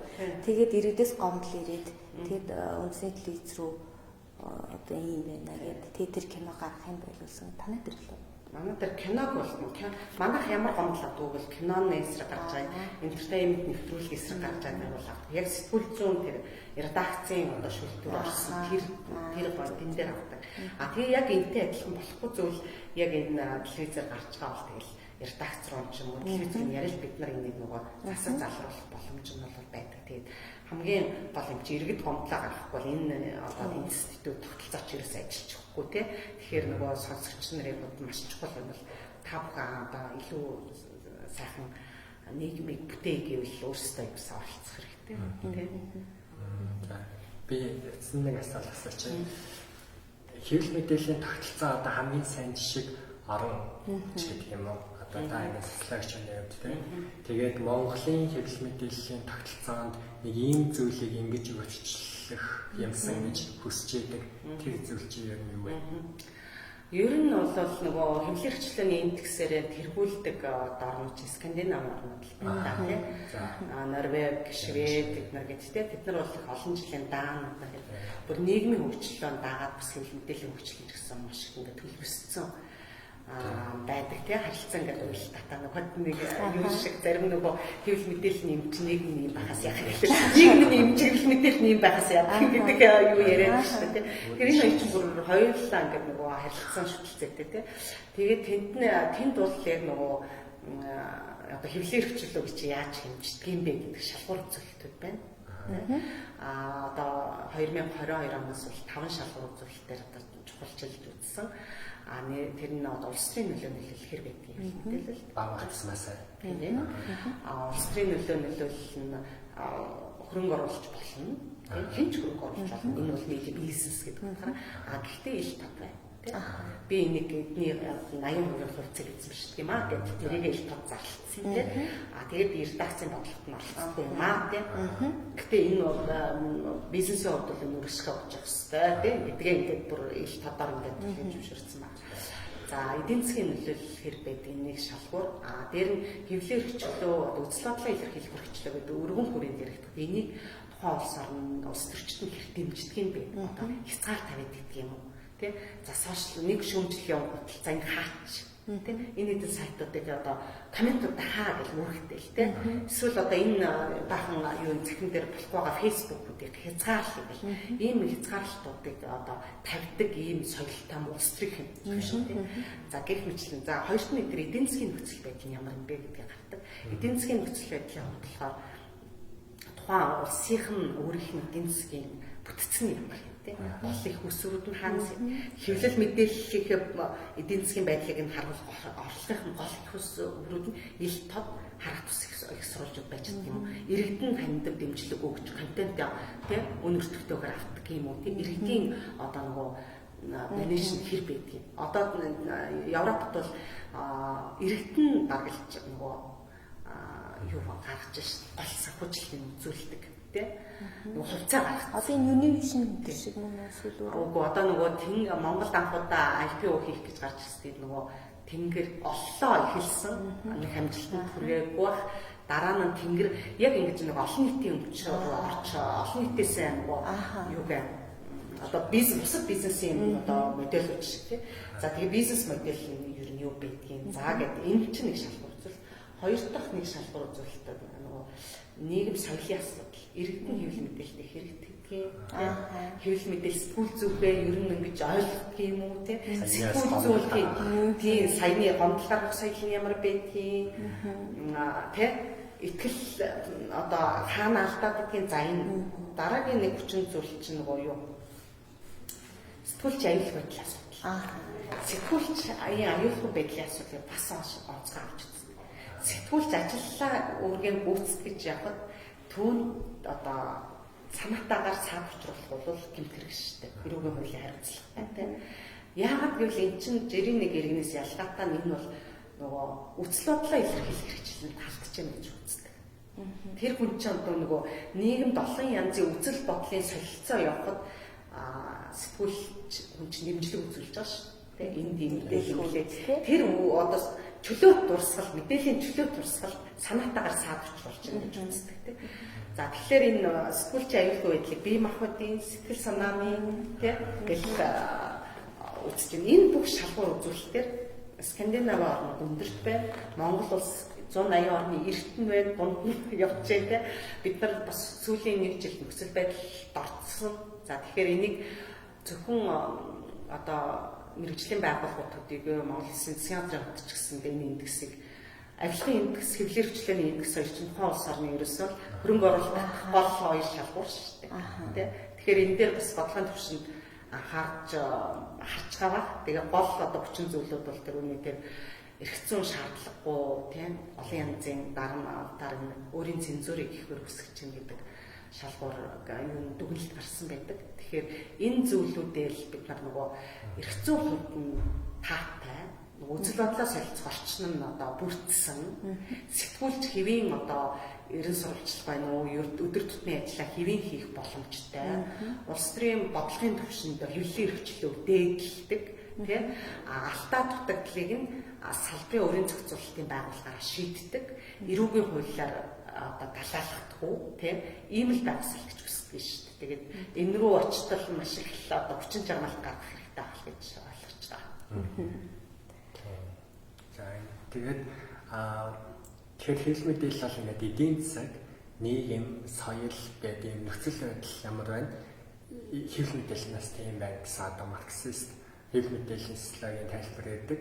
Тэгээд иргэдээс гомдол ирээд тэгээд үндэсний телевиз рүү одоо ийм байна гэдэг. Тэгээд тэр кино гарах юм байлуулсан. Танай дээр л үү? Манай дээр киног болно. Манайх ямар гомдол авдаг вэ? Киноны эсрэг гарч байгаа, entertainment нэвтрүүлэг эсрэг гарч байгаа юм бол авдаг. Яг сэтгүүл зүүн тэр редакцийн одоо шүлтүүр орсон тэр тэр гол тэн дээр авдаг. А тэгээ яг энтэй адилхан болохгүй зүйл яг энэ телевизээр гарч байгаа бол тэгэл редакц руу ч юм уу телевизээр яриад бид нар энийг нөгөө засаг залруулах боломж нь бол байдаг. Тэгээд хамгийн гол юм чи иргэд гомдлоо гаргахгүй бол энэ одоо институт тогтолцооч ерөөсөө ажиллаж өгөхгүй тий. Тэгэхээр нөгөө сонсогч нарын хувьд маш чухал юм бол та бүхэн одоо илүү сайхан нийгмийг бүтээе гэвэл өөрсдөө юусаа оролцох хэрэгтэй тий. За би эцэн нэг асуулт асууч. Хэвлэл мэдээллийн тогтолцоо одоо хамгийн сайн жишг орон ч гэдэг юм уу? Одоо та энэ социологч хүний хувьд тийм. Тэгээд Монголын хэвлэл мэдээллийн тогтолцоонд нэг ийм зүйлийг ингэж өөрчлөх юмсан гэж хүсэж идэг тэр зүйл чинь ер нь юу вэ? Ер нь бол нөгөө хэвлэл эрхчлөөний индексээр тэргүүлдэг одоо орнууд чинь Скандинав орнууд л байна да тийм. Норвег, Швед бид нар гэдэг тийм. Тэд нар бол их олон жилийн даан одоо бүр нийгмийн хөгжлөө дагаад бас хэвлэл мэдээллийн хөгжил гэсэн маш их ингээд төлөвлөссөн байдаг тий харилцаа ингээд уялдаатай нөгөө нэг юу шиг зарим нөгөө хэвлэл мэдээллийн эмч нийгэм юм байхаас яах гэхэл нийгэм эмч хэвлэл мэдээллийн юм байхаас яах гэдэг юу яриад шүү дээ тий. Тэр энэ хоёр чинь бүр хоёулаа ингээд нөгөө харилцаан шүтэлцээтэй тий. Тэгээд тэнд нь тэнд бол яг нөгөө одоо хэвлэлийн эрхчлөө гэж яаж хэмждэг юм бэ гэдэг шалгуур үзүүлэлтүүд байна. А одоо 2022 оноос бол 5 шалгуур үзүүлэлтээр одоо чухалчилж үзсэн. А тэр нь одоо улс төрийн нөлөө нөлөөлөл хэр байдгийг мэдээлэл бага тусмаас тийм ээ. А улс төрийн нөлөө нөлөөлөл нь хөрөнгө оруулалт болно. Тийм хэн ч хөрөнгө оруулалт болно. Энэ бол нийгэм бизнес гэдэг утгаараа. А гэхдээ ил тод байна. тий. Би энийг эдний 80% хувьцааг эзэмшдэг юм аа гэд тэрийг ил тод зарлцсан тий. А тэгээд редакцийн бодлогот нь оролцдог юм аа тий. Гэтэ энэ бол бизнесийн хувьд бол өргөсгөө өгч явах хэрэгтэй тий. Гэдгээ ингээд бүр ил тодоор ингээд хүлээн зөвшөөрсөн байна. За, эдийн засгийн нөлөөлөл хэр байдгийг нэг шалгуур. А дээр нь хэвлэл эрхчлөө, одоо үзэл бодлоо илэрхийлэх эрхчлөө гэдэг өргөн хүрээнд яригдах. Энийг тухайн улс орн улс төрчид нь хэр дэмждэг юм бэ? Одоо хязгаар тавиад гэдэг юм уу? Тэ? За, сошиал нэг шүүмжлэл явангууд за энэ хаач тэ, энэ хэдэн сайтуудыг одоо комментууд хаа гэж мөрөгтэй л тэ. Эсвэл одоо энэ баахан юу зэхэн дээр болохгүй байгаа фэйсбүүкүүдийг хязгаарлах гэл ийм хязгаарлалтуудыг одоо тавьдаг ийм соёлтой улс төрийн юм тэ. За, гэх мэтлэн, за, хоёрт нь тэр эдийн засгийн нөхцөл байдал нь ямар юм бэ гэдгийг гардаг. Эдийн засгийн нөхцөл байдлын хувьд болохоор тухайн улсынх нь өөрийнх нь эдийн засгийн бүтц нь ямар юм тий. Гол их өсвөрүүд нь хаанаас хэвлэл мэдээллийнхээ эдийн засгийн байдлыг нь харуулах орлогын нь гол их өсвөрүүд нь ил тод харах тус их сурвалжууд байж чаддаг юм уу. Иргэдэн хандив дэмжлэг өгч контент тий үн өртөгтэйгээр авдаг юм уу тий. Иргэдийн одоо нөгөө донешн хэр байдгийг. Одоо Европт бол иргэдэн баргалж нөгөө юу гаргаж шít гол санхүүжилтийг үзүүлдэг тий. Нөгөө хувьцаа гаргах. Одоо энэ Univision гэдэг шиг мөн эсвэл өөр? Үгүй, одоо нөгөө тэн Монголд анхудаа IPO хийх гэж гарч ирсэн нөгөө тэнгэр оллоо эхэлсэн. Нэг амжилтанд хүрээгүй бах. Дараа нь тэнгэр яг ингэж нэг олон нийтийн өмчөөр рүү орчоо. Олон нийтээсээ нөгөө юу гэ одоо бизнес, бусад бизнесийн одоо модельүүд шиг тий. За, тэгээ бизнес модель нь ер нь юу байдгийг. За гэд энэ чинь нэг шалгуур үзүүлэлт. Хоёр дахь нэг шалгуур үзүүлэлт нөгөө нийгэм соёлын асуудал. Иргэдэн хэвлэл мэдээлэлтэй хэрэгтдэг. Хэвлэл мэдээлэл сэтгүүл зүйхээ ер нь ингэж ойлгодог юм уу тий. Сэтгүүл зүйхээ тий саяны гомдол гаргах соёл нь ямар байдгийг тий итгэл одоо хаана алдаад гэдгийг. За, энэ дараагийн нэг хүчин зүйл чинь нөгөө юу сэтгүүлч аюулгүй байдлын асуудал. Сэтгүүлч аюулгүй байдлын асуудлыг бас онцгой авч үзсэн. Сэтгүүлч ажиллаа үүргээ гүйцэтгэж явхад түүнд одоо санаатаагаар саад учруулах бол гэмт хэрэг шүү дээ. Эрүүгийн хуулийн хариуцлагатай тийм. Яагаад гэвэл эн чинь жирийн нэг иргэнээс ялгаатай нь энэ бол нөгөө үзэл бодлоо илэрхийлэх хэрэгчлэн талдаж байна гэж үздэг. Тэр хүн чинь одоо нөгөө нийгэмд олон янзын үзэл бодлын солилцоо явахад сэтгүүлч хүн чинь дэмжлэг үзүүлж байгаа шүү. Тэ энд ийм мэдээлэл үлээ. Тэр одоо чөлөө дурсгал, мэдээллийн чөлөө дурсгал санаатаагаар саад учруулж байна гэж үздэг тэ. За, тэгэхээр энэ сэтгүүлчийн аюулгүй байдлыг бие махбодын, сэтгэл санааны тэ гэл үзэж байна. Энэ бүх шалгуур үзүүлэлтээр Скандинав орнууд өндөрт байна. Монгол улс 180 орны эрт нь байна, дунд нь явж байна те. Бид нар бас сүүлийн нэг жил нөхцөл байдалд орцсон. За, тэгэхээр энийг зөвхөн одоо мэрэгжлийн байгууллагуудыг Монгол Улсын засгийн газрын хувьд ч гэсэн энэ индексийг, авилгын индекс, хэвлэл эрхчлөөний индекс хоёр чинь тухайн улс орны ерөөсөө хөрөнгө оруулалт гол хоёр шалгуур шүү дээ. Тэ. Тэгэхээр энэ дээр бас бодлогын түвшинд анхаарч харж байгаа. Тэгээ гол одоо хүчин зүйлүүд бол тэр үний тэр эрх зүйн шаардлагагүй тийм олон янзын дарам өөрийн цензурыг ихээр өсгөж чинь гэдэг шалгуур юу дүгнэлт гарсан байдаг. Тэгэхээр энэ зүйлүүдээ л бид нар нөгөө эрх зүйн хувьд нь таатай, нөгөө үзэл бодлоо солилцох орчин нь одоо бүрдсэн, сэтгүүлч хэвийн одоо эрен сурвалжлах байна уу, өдөр тутмын ажлаа хэвийн хийх боломжтой, улс төрийн бодлогын түвшинд хэвлэлийн эрхчлөө дээдэлдэг, тийм алтаа дутагдлыг нь салбарын өөрийн зохицуулалтын байгууллагаараа шийддэг, эрүүгийн хуулиар одоо далаалахдаггүй, тийм ийм л байгуулсал гэж хүсдэг шүү дээ. Тэгээд энэ рүү очтол маш их л одоо хүчин чармаалт гаргах хэрэгтэй байх гэж ойлгож байгаа. За, тэгээд тэгэхээр хэвлэл мэдээлэл бол ингээд эдийн засаг, нийгэм, соёл гэдэг ийм нөхцөл байдал ямар байна? Хэвлэл мэдээлэл нас тийм байна гэсэн одоо марксист хэвлэл мэдээллийн социологийн тайлбар өгдөг.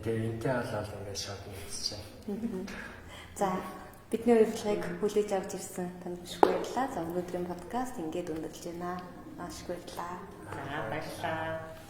Тэгээд энэтэй болол ингээд шууд нэгдэж байна. За, бидний урилгыг хүлээж авч ирсэн танд маш их баярлалаа. За, өнөөдрийн подкаст ингээд өндөрлөж байна. Маш их баярлалаа. За, баярлалаа.